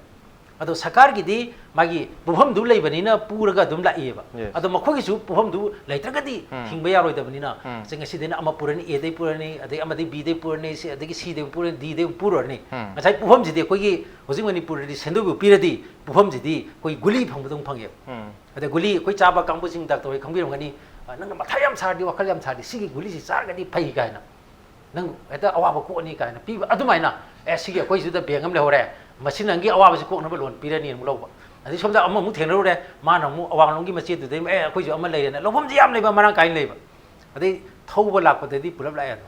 ꯑꯗꯣ ꯁꯔꯀꯥꯔꯒꯤꯗꯤ ꯃꯥꯒꯤ ꯄꯨꯐꯝꯗꯨ ꯂꯩꯕꯅꯤꯅ ꯄꯨꯔꯒ ꯑꯗꯨꯝ ꯂꯥꯛꯏꯑꯕ꯫ Yes. ꯑꯗꯣ ꯃꯈꯣꯏꯒꯤꯁꯨ ꯄꯨꯐꯝꯗꯨ ꯂꯩꯇ꯭ꯔꯒꯗꯤ ꯎꯝ. ꯍꯤꯡꯕ ꯌꯥꯔꯣꯏꯗꯕꯅꯤꯅ ꯎꯝ. ꯁꯦ ꯉꯁꯤꯗꯩꯅ ꯑꯃ ꯄꯨꯔꯅꯤ, ꯑꯦꯗꯩ ꯄꯨꯔꯅꯤ, ꯑꯗꯩ ꯑꯃꯗꯩ ꯕꯤꯗꯩ ꯄꯨꯔꯅꯤ, ꯁꯤ ꯑꯗꯒꯤ ꯁꯤꯗꯩ ꯄꯨꯔꯅꯤ, ꯗꯤꯗꯩ ꯄꯨꯔꯅꯤ꯫ ꯎꯝ. ꯉꯁꯥꯏ ꯄꯨꯐꯝꯁꯤꯗꯤ ꯑꯩꯈꯣꯏꯒꯤ ꯍꯧꯖꯤꯛ ꯃꯅꯤꯄꯨꯔꯗꯗꯤ ꯁꯦꯟꯗꯣꯏꯕꯨ ꯄꯤꯔꯗꯤ ꯄꯨꯐꯝꯁꯤꯗꯤ ꯑꯩꯈꯣꯏ ꯒꯨꯂꯤ ꯐꯪꯕꯗꯧ ꯐꯪꯉꯦꯕ꯫ ꯎꯝ. ꯑꯗ ꯒꯨꯂꯤ ꯑꯩꯈꯣꯏ ꯆꯥꯕ ꯀꯥꯡꯕꯨꯁꯤꯡ ꯗꯥꯛꯇꯔ ꯍꯣꯏ ꯈꯪꯕꯤꯔꯝꯒꯅꯤ, "ꯑ, ꯅꯪꯅ ꯃꯊꯥ ꯌꯥꯝ ꯁꯥꯔꯗꯤ, ꯋꯥꯈꯜ ꯌꯥꯝ ꯁꯥꯔꯗꯤ, ꯁꯤꯒꯤ ꯒꯨꯂꯤꯁꯤ ꯆꯥꯔꯒꯗꯤ ꯐꯩ" ꯀꯥꯏꯅ, "ꯅꯪ ꯍꯦꯛꯇ ꯑꯋꯥꯕ ꯀꯣꯛꯑꯅꯤ" ꯀꯥꯏꯅ ꯄꯤꯕ꯫ ꯑꯗꯨꯃꯥꯏꯅ, "ꯑꯦ, ꯁꯤꯒꯤ ꯑꯩꯈꯣꯏꯁꯤꯗ ꯕꯦꯡ ꯑꯃ ꯂꯩꯍꯧꯔꯦ, ꯃꯁꯤ ꯅꯪꯒꯤ ꯑꯋꯥꯕꯁꯤ ꯀꯣꯛꯅꯕ ꯂꯣꯟ ꯄꯤꯔꯅꯤ" ꯑꯃꯨꯛ ꯂꯧꯕ꯫ ꯑꯗꯩ ꯁꯣꯝꯗ ꯑꯃꯃꯨꯛ ꯊꯦꯡꯅꯔꯨꯔꯦ, ꯃꯥꯅ ꯑꯃꯨꯛ ꯑꯋꯥꯡꯂꯣꯝꯒꯤ ꯃꯆꯦꯗꯨꯗꯩ, "ꯑꯦ, ꯑꯩꯈꯣꯏꯁꯨ ꯑꯃ ꯂꯩꯔꯦꯅ" ꯂꯧꯐꯝꯁꯤ ꯌꯥꯝ ꯂꯩꯕ, ꯃꯔꯥꯡ ꯀꯥꯏꯅ ꯂꯩꯕ꯫ ꯑꯗꯩ ꯊꯧꯕ ꯂꯥꯛꯄꯗꯗꯤ ꯄꯨꯂꯞ ꯂꯥꯛꯑꯦ ꯑꯗꯣ꯫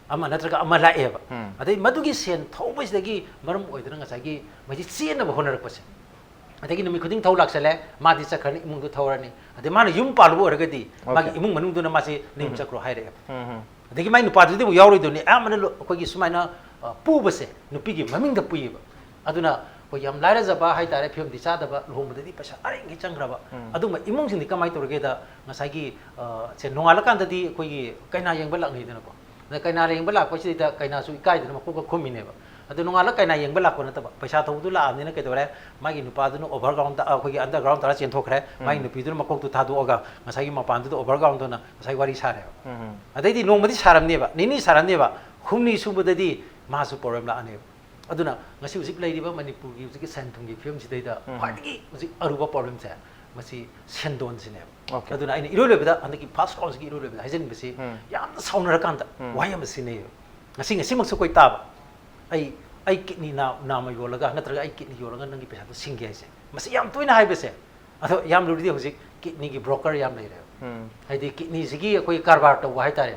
ꯑꯃ ꯅꯠꯇ꯭ꯔꯒ ꯑꯃ ꯂꯥꯛꯑꯦꯕ꯫ ꯎꯝ. ꯑꯗꯩ ꯃꯗꯨꯒꯤ ꯁꯦꯟ ꯊꯧꯕꯁꯤꯗꯒꯤ ꯃꯔꯝ ꯑꯣꯏꯗꯅ ꯉꯁꯥꯏꯒꯤ ꯃꯁꯤ ꯆꯦꯟꯅꯕ ꯍꯣꯠꯅꯔꯛꯄꯁꯦ꯫ ꯑꯗꯒꯤ ꯅꯨꯃꯤꯠ ꯈꯨꯗꯤꯡ ꯊꯧ ꯂꯥꯛꯁꯜꯂꯦ, ꯃꯥꯗꯤ ꯆꯠꯈ꯭ꯔꯅꯤ, ꯏꯃꯨꯡꯗꯣ ꯊꯧꯔꯅꯤ꯫ ꯑꯗꯩ ꯃꯥꯅ ꯌꯨꯝ ꯄꯥꯜꯂꯨꯕ ꯑꯣꯏꯔꯒꯗꯤ Okay. ꯃꯥꯒꯤ ꯏꯃꯨꯡ ꯃꯅꯨꯡꯗꯨꯅ ꯃꯥꯁꯦ "ꯅꯌꯨꯝ ꯎꯝ. ꯆꯠꯈ꯭ꯔꯣ" ꯍꯥꯏꯔꯛꯑꯦꯕ꯫ ꯎꯝ, ꯎꯝ. ꯑꯗꯒꯤ ꯃꯥꯏ ꯅꯨꯄꯥꯗꯨꯗꯤ ꯑꯃꯨꯛ ꯌꯥꯎꯔꯣꯏꯗꯣꯏꯅꯤ꯫ ꯑꯌꯥꯝꯕꯅ ꯂꯣ-, ꯑꯩꯈꯣꯏꯒꯤ ꯁꯨꯃꯥꯏꯅ, ꯑ, ꯄꯨꯕꯁꯦ ꯅꯨꯄꯤꯒꯤ ꯃꯃꯤꯡꯗ ꯄꯨꯏꯌꯦꯕ꯫ ꯑꯗꯨꯅ ꯑꯩꯈꯣꯏ ꯌꯥꯝ ꯂꯥꯏꯔꯖꯕ ꯍꯥꯏꯇꯥꯔꯦ, ꯐꯤꯕꯝꯗꯤ ꯆꯥꯗꯕ, ꯂꯨꯍꯣꯡꯕꯗꯗꯤ ꯄꯩꯁꯥ ꯑꯔꯦꯡꯒꯩ ꯆꯪꯈ꯭ꯔꯕ꯫ ꯎꯝ. ꯑꯗꯨꯒꯨꯝꯕ ꯏꯃꯨꯡꯁꯤꯡꯗꯤ ꯀꯃꯥꯏꯅ ꯇꯧꯔꯒꯦꯗ, ꯉꯁꯥꯏꯒꯤ, ꯑ, ꯁꯦ ꯅꯣꯡꯉꯥꯜꯂꯀꯥꯟꯗꯗꯤ ꯑꯩꯈꯣꯏꯒꯤ ꯀꯩꯅꯥ ꯌꯦꯡꯕ ꯂꯥꯛꯅꯩꯗꯅꯀꯣ꯫ ꯑꯗ ꯀꯩꯅꯥ ꯌꯦꯡꯕ ꯂꯥꯛꯄꯁꯤꯗꯩꯗ ꯀꯩꯅꯥꯁꯨ ꯏꯀꯥꯏꯗꯅ ꯃꯀꯣꯛꯀ ꯈꯨꯝꯃꯤꯅꯦꯕ꯫ ꯑꯗꯨ ꯅꯣꯡꯉꯥꯜꯂ ꯀꯩꯅꯥ ꯌꯦꯡꯕ ꯂꯥꯛꯄ ꯅꯠꯇꯕ, ꯄꯩꯁꯥ ꯊꯧꯕꯗꯨ ꯂꯥꯛꯑꯕꯅꯤꯅ ꯀꯩꯗꯧꯔꯦ, ꯃꯥꯒꯤ ꯅꯨꯄꯥꯗꯨꯅ overground ꯇ-, ꯑꯩꯈꯣꯏꯒꯤ underground ꯇꯥꯔ ꯆꯦꯟꯊꯣꯛꯈ꯭ꯔꯦ, ꯃꯥꯒꯤ ꯎꯝ. ꯅꯨꯄꯤꯗꯨꯅ ꯃꯀꯣꯛꯇꯨ ꯊꯥꯗꯣꯛꯑꯒ ꯉꯁꯥꯏꯒꯤ ꯃꯄꯥꯟꯗꯨꯗ overground ꯗꯨꯅ ꯉꯁꯥꯏ ꯋꯥꯔꯤ ꯁꯥꯔꯦꯕ꯫ ꯎꯝ. ꯑꯗꯩꯗꯤ ꯅꯣꯡꯃꯗꯤ ꯁꯥꯔꯝꯅꯦꯕ, ꯅꯤꯅꯤ ꯁꯥꯔꯝꯅꯦꯕ, ꯍꯨꯝꯅꯤ ꯁꯨꯕꯗꯗꯤ ꯃꯥꯁꯨ problem ꯂꯥꯛꯑꯅꯦꯕ꯫ ꯑꯗꯨꯅ ꯉꯁꯤ ꯍꯧꯖꯤꯛ ꯂꯩꯔꯤꯕ ꯃꯅꯤꯄꯨꯔꯒꯤ ꯍꯧꯖꯤꯛꯀꯤ ꯁꯦꯟ ꯊꯨꯝꯒꯤ ꯐꯤꯕꯝꯁꯤꯗꯩꯗ ꯎꯝ. ꯈ꯭ꯋꯥꯏꯗꯒꯤ ꯍꯧꯖꯤꯛ ꯑꯔꯨꯕ problemꯁꯦ ꯃꯁꯤ ꯁꯦꯟꯗꯣꯟꯁꯤꯅꯦꯕ꯫ Okay. ꯑꯗꯨꯅ ꯑꯩꯅ ꯏꯔꯣꯏ ꯂꯣꯏꯕꯗ, ꯍꯟꯗꯛꯀꯤ first roundꯁꯤꯒꯤ ꯏꯔꯣꯏ ꯂꯣꯏꯕꯗ ꯍꯥꯏꯖꯅꯤꯡꯕꯁꯤ, ꯎꯝ. ꯌꯥꯝꯅ ꯁꯥꯎꯅꯔꯀꯥꯟꯗ ꯎꯝ. ꯋꯥꯍꯩ ꯑꯃ ꯁꯤꯖꯤꯟꯅꯩꯌꯦꯕ, ꯉꯁꯤ, ꯉꯁꯤꯃꯛꯁꯨ ꯑꯩꯈꯣꯏ ꯇꯥꯕ, "ꯑꯩ, ꯑꯩ kidney ꯅꯥ-, ꯅꯥꯝꯃ ꯌꯣꯜꯂꯒ, ꯅꯠꯇ꯭ꯔꯒ ꯑꯩ kidney ꯌꯣꯜꯂꯒ ꯅꯪꯒꯤ ꯄꯩꯁꯥꯗꯣ ꯁꯤꯡꯒꯦ" ꯍꯥꯏꯁꯦ, ꯃꯁꯤ ꯌꯥꯝ ꯇꯣꯏꯅ ꯍꯥꯏꯕꯁꯦ꯫ ꯑꯗꯣ ꯌꯥꯝ ꯂꯨꯔꯤꯗꯤ ꯍꯧꯖꯤꯛ kidneyꯒꯤ broker ꯌꯥꯝ ꯂꯩꯔꯦꯕ꯫ ꯎꯝ. ꯍꯥꯏꯗꯤ kidneyꯁꯤꯒꯤ ꯑꯩꯈꯣꯏ ꯀꯔꯕꯥꯔ ꯇꯧꯕ ꯍꯥꯏꯇꯥꯔꯦ꯫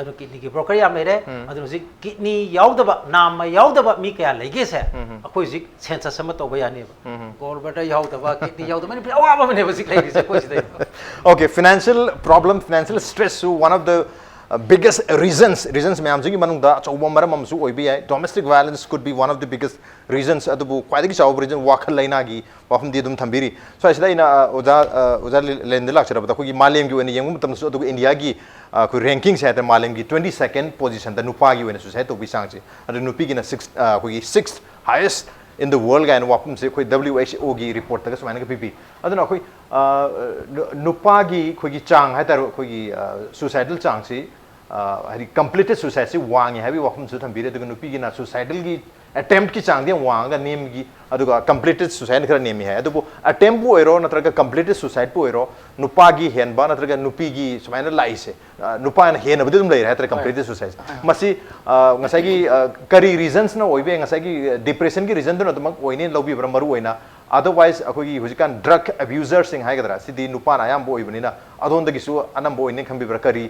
ꯑꯗꯨ kidneyꯒꯤ broker ꯌꯥꯝ ꯂꯩꯔꯦ꯫ ꯎꯝ. ꯑꯗꯨꯅ ꯍꯧꯖꯤꯛ kidney ꯌꯥꯎꯗꯕ, ꯅꯥꯝꯃ ꯌꯥꯎꯗꯕ ꯃꯤ ꯀꯌꯥ ꯂꯩꯒꯦꯁꯦ, ꯎꯝ. ꯑꯩꯈꯣꯏ ꯍꯧꯖꯤꯛ census ꯑꯃ ꯇꯧꯕ ꯌꯥꯅꯦꯕ꯫ ꯎꯝ. Gallbladder ꯌꯥꯎꯗꯕ, kidney ꯌꯥꯎꯗꯕ, ꯃꯅꯤꯄꯨꯔ ꯑꯋꯥꯕ ꯑꯃꯅꯦꯕ ꯍꯧꯖꯤꯛ ꯂꯩꯔꯤꯁꯦ ꯑꯩꯈꯣꯏ ꯁꯤꯗꯩꯗ꯫ Okay, financial problem, financial stressꯁꯨ one of the, uh, biggest reasons, reasons ꯃꯌꯥꯝꯁꯤꯒꯤ ꯃꯅꯨꯡꯗ ꯑꯆꯧꯕ ꯃꯔꯝ ꯑꯃꯁꯨ ꯑꯣꯏꯕ ꯌꯥꯏ꯫ Domestic violence could be one of the biggest reasons, ꯑꯗꯨꯕꯨ ꯈ꯭ꯋꯥꯏꯗꯒꯤ ꯆꯥꯎꯕ reason ꯋꯥꯈꯜ ꯂꯩꯅꯥꯒꯤ ꯋꯥꯐꯝꯗꯤ ꯑꯗꯨꯝ ꯊꯝꯕꯤꯔꯤ꯫ ꯁ꯭ꯋꯥꯏꯁꯤꯗ ꯑꯩꯅ, ꯑ, ꯑꯣꯖꯥ, ꯑ, ꯑꯣꯖꯥ ꯂꯦꯟꯗ ꯂꯥꯛꯆꯔꯕꯗ ꯑꯩꯈꯣꯏꯒꯤ ꯃꯥꯂꯦꯝꯒꯤ ꯑꯣꯏꯅ ꯌꯦꯡꯕ ꯃꯇꯝꯗꯁꯨ, ꯑꯗꯨꯒ ꯏꯟꯗꯤꯌꯥꯒꯤ, ꯑ, ꯑꯩꯈꯣꯏ rankingꯁꯦ ꯍꯥꯏꯇꯥꯔꯦ, ꯃꯥꯂꯦꯝꯒꯤ twenty second positionꯗ ꯅꯨꯄꯥꯒꯤ ꯑꯣꯏꯅ suicide ꯇꯧꯕꯒꯤ ꯆꯥꯡꯁꯦ, ꯑꯗꯨ ꯅꯨꯄꯤꯒꯤꯅ six, ꯑ, ꯑꯩꯈꯣꯏꯒꯤ sixth highest in the world ꯀꯥꯏꯅ ꯋꯥꯐꯝꯁꯦ ꯑꯩꯈꯣꯏ W H O ꯒꯤ ꯔꯤꯄꯣꯔꯠꯇꯒ ꯁꯨꯃꯥꯏꯅꯒ ꯄꯤꯕꯤ꯫ ꯑꯗꯨꯅ ꯑꯩꯈꯣꯏ ꯑ, ꯅꯨ- ꯅꯨꯄꯥꯒꯤ ꯑꯩꯈꯣꯏꯒꯤ ꯆꯥꯡ ꯍꯥꯏꯇꯥꯔꯦ, ꯑꯩꯈꯣꯏꯒꯤ suicidal ꯆꯥꯡꯁꯤ, ꯑ, ꯍꯥꯏꯗꯤ completed suicideꯁꯤ ꯋꯥꯡꯉꯤ ꯍꯥꯏꯕꯒꯤ ꯋꯥꯐꯝꯁꯨ ꯊꯝꯕꯤꯔꯦ꯫ ꯑꯗꯨꯒ ꯅꯨꯄꯤꯒꯤꯅ suicidalꯒꯤ attemptꯀꯤ ꯆꯥꯡꯗꯤ ꯌꯥꯝ ꯋꯥꯡꯉꯒ ꯅꯦꯝꯒꯤ, ꯑꯗꯨꯒ completed suicideꯅ ꯈꯔ ꯅꯦꯝꯃꯤ ꯍꯥꯏ꯫ ꯑꯗꯨꯕꯨ attemptꯄꯨ ꯑꯣꯏꯔꯣ ꯅꯠꯇ꯭ꯔꯒ completed suicideꯄꯨ ꯑꯣꯏꯔꯣ, ꯅꯨꯄꯥꯒꯤ ꯍꯦꯟꯕ ꯅꯠꯇ꯭ꯔꯒ ꯅꯨꯄꯤꯒꯤ ꯁꯨꯃꯥꯏꯅ ꯂꯥꯛꯏꯁꯦ, ꯑ, ꯅꯨꯄꯥꯅ ꯍꯦꯟꯅꯕꯗꯤ ꯑꯗꯨꯝ ꯂꯩꯔꯦ ꯍꯥꯏꯇꯥꯔꯦ꯫ Completed suicide ꯃꯁꯤ, ꯑ, ꯉꯁꯥꯏꯒꯤ, ꯑ, ꯀꯔꯤ reasonsꯅ ꯑꯣꯏꯕ ꯌꯥꯏ? ꯉꯁꯥꯏꯒꯤ depressionꯒꯤ reasonꯗꯨꯅ ꯑꯗꯨꯃꯛ ꯑꯣꯏꯅꯤ ꯂꯧꯕꯤꯕ꯭ꯔꯥ ꯃꯔꯨ ꯑꯣꯏꯅ? Otherwise ꯑꯩꯈꯣꯏꯒꯤ ꯍꯧꯖꯤꯛꯀꯥꯟ drug abuserꯁꯤꯡ ꯍꯥꯏꯒꯗ꯭ꯔꯥ, ꯁꯤꯗꯤ ꯅꯨꯄꯥꯅ ꯑꯌꯥꯝꯕ ꯑꯣꯏꯕꯅꯤꯅ ꯑꯗꯣꯝꯗꯒꯤꯁꯨ ꯑꯅꯝꯕ ꯑꯣꯏꯅꯤ ꯈꯟꯕꯤꯕ꯭ꯔꯥ? ꯀꯔꯤ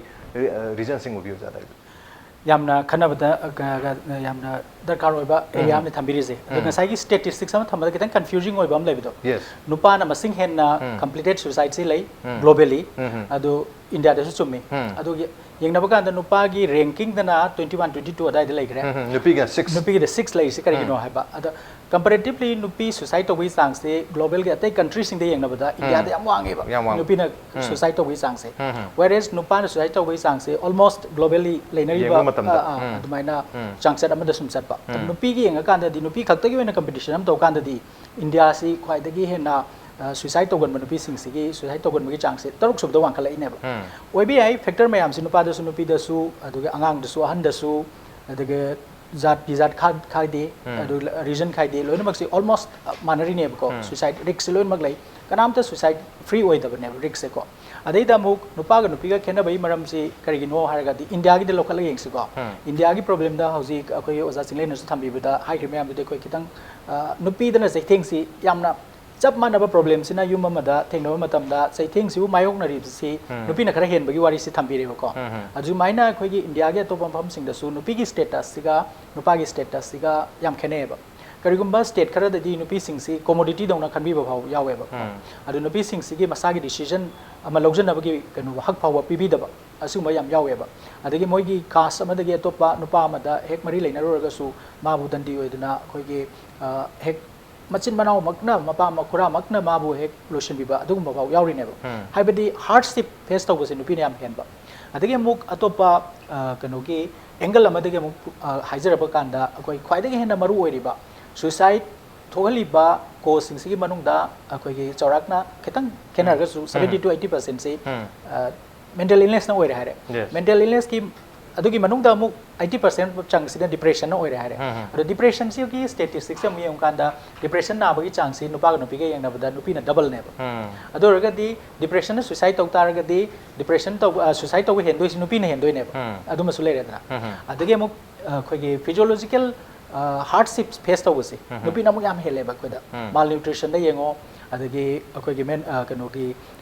reasonꯁꯤꯡ ꯎꯕꯤ, ꯑꯣꯖꯥ? ꯌꯥꯝꯅ ꯈꯟꯅꯕꯗ, ꯑ, ꯀ- ꯀ- ꯌꯥꯝꯅ ꯗꯔꯀꯥꯔ ꯑꯣꯏꯕ ꯑꯦꯔꯤꯌꯥ ꯑꯃꯅ ꯊꯝꯕꯤꯔꯤꯁꯦ꯫ ꯑꯗꯣ ꯉꯁꯥꯏꯒꯤ statistics ꯑꯃ ꯊꯝꯕꯗ ꯈꯤꯇꯪ confusing ꯑꯣꯏꯕ ꯑꯃ ꯂꯩꯕꯗꯣ, Yes. ꯅꯨꯄꯥꯅ ꯃꯁꯤꯡ ꯍꯦꯟꯅ completed suicideꯁꯤ ꯂꯩ globally, ꯑꯗꯨ ꯏꯟꯗꯤꯌꯥꯗꯁꯨ ꯆꯨꯝꯃꯤ꯫ ꯑꯗꯨꯒꯤ ꯌꯦꯡꯅꯕ ꯀꯥꯟꯗ ꯅꯨꯄꯥꯒꯤ rankingꯗꯅ twenty one, twenty two ꯑꯗꯥꯏꯗ ꯂꯩꯈ꯭ꯔꯦ꯫ ꯎꯝ, ꯅꯨꯄꯤꯒ six. ꯅꯨꯄꯤꯒꯤꯗ six ꯂꯩꯔꯤꯁꯦ ꯀꯔꯤꯒꯤꯅꯣ ꯍꯥꯏꯕ꯫ ꯑꯗ comparatively ꯅꯨꯄꯤ suicide ꯇꯧꯕꯒꯤ ꯆꯥꯡꯁꯦ globalꯒꯤ ꯑꯇꯩ countryꯁꯤꯡꯗ ꯌꯦꯡꯅꯕꯗ ꯏꯟꯗꯤꯌꯥꯗ ꯌꯥꯝ ꯋꯥꯡꯉꯦꯕ꯫ ꯌꯥꯝ ꯋꯥꯡꯉꯦ꯫ ꯅꯨꯄꯤꯅ suicide ꯇꯧꯕꯒꯤ ꯆꯥꯡꯁꯦ꯫ Whereas ꯅꯨꯄꯥꯅ suicide ꯇꯧꯕꯒꯤ ꯆꯥꯡꯁꯦ almost globally ꯂꯩꯅꯔꯤꯕ, ꯌꯦꯡꯕ ꯃꯇꯝꯗ꯫ ꯑ, ꯑ, ꯑꯗꯨꯃꯥꯏꯅ ꯆꯥꯡꯆꯠ ꯑꯃꯗ ꯁꯨꯝ ꯆꯠꯄ꯫ ꯑꯗ ꯅꯨꯄꯤꯒꯤ ꯌꯦꯡꯉꯀꯥꯟꯗꯗꯤ, ꯅꯨꯄꯤ ꯈꯛꯇꯒꯤ ꯑꯣꯏꯅ competition ꯑꯃ ꯇꯧꯀꯥꯟꯗꯗꯤ ꯏꯟꯗꯤꯌꯥꯁꯤ ꯈ꯭ꯋꯥꯏꯗꯒꯤ ꯍꯦꯟꯅ, ꯑ, suicide ꯇꯧꯒꯟꯕ ꯅꯨꯄꯤꯁꯤꯡꯁꯤꯒꯤ, suicide ꯇꯧꯒꯟꯕꯒꯤ ꯆꯥꯡꯁꯦ ꯇꯔꯨꯛ ꯁꯨꯕꯗ ꯋꯥꯡꯈꯠꯂꯛꯏꯅꯦꯕ꯫ ꯑꯣꯏꯕ ꯌꯥꯏ, factor ꯃꯌꯥꯝꯁꯤ ꯅꯨꯄꯥꯗꯁꯨ, ꯅꯨꯄꯤꯗꯁꯨ, ꯑꯗꯨꯒ ꯑꯉꯥꯡꯗꯁꯨ, ꯑꯍꯟꯗꯁꯨ, ꯑꯗꯨꯒ ꯖꯥꯠꯀꯤ ꯖꯥꯠ ꯈꯥ- ꯈꯥꯏꯗꯦ, ꯑꯗꯨ reason ꯈꯥꯏꯗꯦ, ꯂꯣꯏꯅꯃꯛꯁꯤ almost ꯃꯥꯟꯅꯔꯤꯅꯦꯕꯀꯣ꯫ Suicide riskꯁꯤ ꯂꯣꯏꯅꯃꯛ ꯂꯩ, ꯀꯅꯥꯝꯇ suicide free ꯑꯣꯏꯗꯕꯅꯦꯕ riskꯁꯦꯀꯣ꯫ ꯑꯗꯩꯗ ꯑꯃꯨꯛ ꯅꯨꯄꯥꯒ ꯅꯨꯄꯤꯒ ꯈꯦꯠꯅꯕꯒꯤ ꯃꯔꯝꯁꯤ ꯀꯔꯤꯒꯤꯅꯣ ꯍꯥꯏꯔꯒꯗꯤ, ꯏꯟꯗꯤꯌꯥꯒꯤꯗ ꯂꯧꯈꯠꯂꯒ ꯌꯦꯡꯁꯤꯀꯣ꯫ ꯏꯟꯗꯤꯌꯥꯒꯤ problemꯗ ꯍꯧꯖꯤꯛ ꯑꯩꯈꯣꯏꯒꯤ ꯑꯣꯖꯥ ꯆꯤꯡꯂꯦꯟꯅꯁꯨ ꯊꯝꯕꯤꯕꯗ, ꯍꯥꯏꯈ꯭ꯔꯤꯕ ꯃꯌꯥꯝꯗꯨꯗꯤ ꯑꯩꯈꯣꯏ ꯈꯤꯇꯪ, ꯑ, ꯅꯨꯄꯤꯗꯅ ꯆꯩꯊꯦꯡꯁꯤ ꯌꯥꯝꯅ ꯆꯞ ꯃꯥꯟꯅꯕ problemꯁꯤꯅ ꯌꯨꯝ ꯑꯃꯗ ꯊꯦꯡꯅꯕ ꯃꯇꯝꯗ ꯆꯩꯊꯦꯡꯁꯤꯕꯨ ꯃꯥꯌꯣꯛꯅꯔꯤꯕꯁꯤ ꯅꯨꯄꯤꯅ ꯈꯔ ꯍꯦꯟꯕꯒꯤ ꯋꯥꯔꯤꯁꯤ ꯊꯝꯕꯤꯔꯦꯕꯀꯣ꯫ ꯑꯗꯨꯃꯥꯏꯅ ꯑꯩꯈꯣꯏꯒꯤ ꯏꯟꯗꯤꯌꯥꯒꯤ ꯑꯇꯣꯞꯄ ꯃꯐꯝꯁꯤꯡꯗꯁꯨ ꯅꯨꯄꯤꯒꯤ statusꯁꯤꯒ ꯅꯨꯄꯥꯒꯤ statusꯁꯤꯒ ꯌꯥꯝ ꯈꯦꯠꯅꯩꯌꯦꯕ꯫ ꯀꯔꯤꯒꯨꯝꯕ state ꯈꯔꯗꯗꯤ ꯅꯨꯄꯤꯁꯤꯡꯁꯤ commodityꯗꯧꯅ ꯈꯟꯕꯤꯕ ꯐꯥꯎ ꯌꯥꯎꯋꯦꯕ꯫ ꯑꯗꯨ ꯅꯨꯄꯤꯁꯤꯡꯁꯤꯒꯤ ꯃꯁꯥꯒꯤ decision ꯑꯃ ꯂꯧꯖꯅꯕꯒꯤ ꯀꯩꯅꯣ ꯍꯛ ꯐꯥꯎꯕ ꯄꯤꯕꯤꯗꯕ, ꯑꯁꯤꯒꯨꯝꯕ ꯌꯥꯝ ꯌꯥꯎꯋꯦꯕ꯫ ꯑꯗꯒꯤ ꯃꯣꯏꯒꯤ caste ꯑꯃꯗꯒꯤ ꯑꯇꯣꯞꯄ ꯅꯨꯄꯥ ꯑꯃꯗ ꯍꯦꯛ ꯃꯔꯤ ꯂꯩꯅꯔꯨꯔꯒꯁꯨ ꯃꯥꯕꯨ ꯗꯟꯗꯤ ꯑꯣꯏꯗꯅ ꯑꯩꯈꯣꯏꯒꯤ, ꯑ, ꯍꯦꯛ ꯃꯆꯤꯟ ꯃꯅꯥꯎꯃꯛꯅ, ꯃꯄꯥ ꯃꯈꯨꯔꯥꯃꯛꯅ ꯃꯥꯕꯨ ꯍꯦꯛ ꯂꯣꯏꯁꯤꯟꯕꯤꯕ ꯑꯗꯨꯒꯨꯝꯕ ꯐꯥꯎ ꯌꯥꯎꯔꯤꯅꯦꯕ꯫ ꯍꯥꯏꯕꯗꯤ hardship face ꯇꯧꯕꯁꯦ ꯅꯨꯄꯤꯅ ꯌꯥꯝ ꯍꯦꯟꯕ꯫ ꯑꯗꯒꯤ ꯑꯃꯨꯛ ꯑꯇꯣꯞꯄ, ꯑ, ꯀꯩꯅꯣꯒꯤ angle ꯑꯃꯗꯒꯤ ꯑꯃꯨꯛ, ꯑ, ꯍꯥꯏꯖꯔꯕ ꯀꯥꯟꯗ, ꯑꯩꯈꯣꯏ ꯈ꯭ꯋꯥꯏꯗꯒꯤ ꯍꯦꯟꯅ ꯃꯔꯨ ꯑꯣꯏꯔꯤꯕ Suicide ꯊꯣꯛꯍꯜꯂꯤꯕ causeꯁꯤꯡꯁꯤꯒꯤ ꯃꯅꯨꯡꯗ ꯑꯩꯈꯣꯏꯒꯤ ꯆꯥꯎꯔꯥꯛꯅ ꯈꯤꯇꯪ ꯈꯦꯠꯅꯔꯒꯁꯨ seventy to eighty percentꯁꯤ mental illnessꯅ ꯑꯣꯏꯔꯦ ꯍꯥꯏꯔꯦ꯫ Yes. Mental illnessꯀꯤ ꯑꯗꯨꯒꯤ ꯃꯅꯨꯡꯗ ꯑꯃꯨꯛ eighty percent ꯆꯥꯡꯁꯤꯅ depressionꯅ ꯑꯣꯏꯔꯦ ꯍꯥꯏꯔꯦ꯫ ꯑꯗꯣ depressionꯁꯤꯒꯤ statisticsꯁꯦ ꯑꯃꯨꯛ ꯌꯦꯡꯉꯨꯀꯥꯟꯗ depression ꯅꯥꯕꯒꯤ ꯆꯥꯡꯁꯤ ꯅꯨꯄꯥꯒ ꯅꯨꯄꯤꯒ ꯌꯦꯡꯅꯕꯗ ꯅꯨꯄꯤꯅ doubleꯅꯦꯕ꯫ ꯑꯗꯨ ꯑꯣꯏꯔꯒꯗꯤ depressionꯅ suicide ꯇꯧ ꯇꯥꯔꯒꯗꯤ depression ꯇꯧꯕ suicide ꯇꯧꯕ ꯍꯦꯟꯗꯣꯏꯁꯤ ꯅꯨꯄꯤꯅ ꯍꯦꯟꯗꯣꯏꯅꯦꯕ꯫ ꯑꯗꯨꯃꯁꯨ ꯂꯩꯔꯦꯗꯅ꯫ ꯑꯗꯒꯤ ꯑꯃꯨꯛ ꯑꯩꯈꯣꯏꯒꯤ physiological hardships face ꯇꯧꯕꯁꯦ ꯅꯨꯄꯤꯅ ꯑꯃꯨꯛ ꯌꯥꯝ ꯍꯦꯜꯂꯦꯕ ꯑꯩꯈꯣꯏꯗ꯫ Malnutritionꯗ ꯌꯦꯡꯉꯣ, ꯑꯗꯒꯤ ꯑꯩꯈꯣꯏꯒꯤ men ꯀꯩꯅꯣꯒꯤ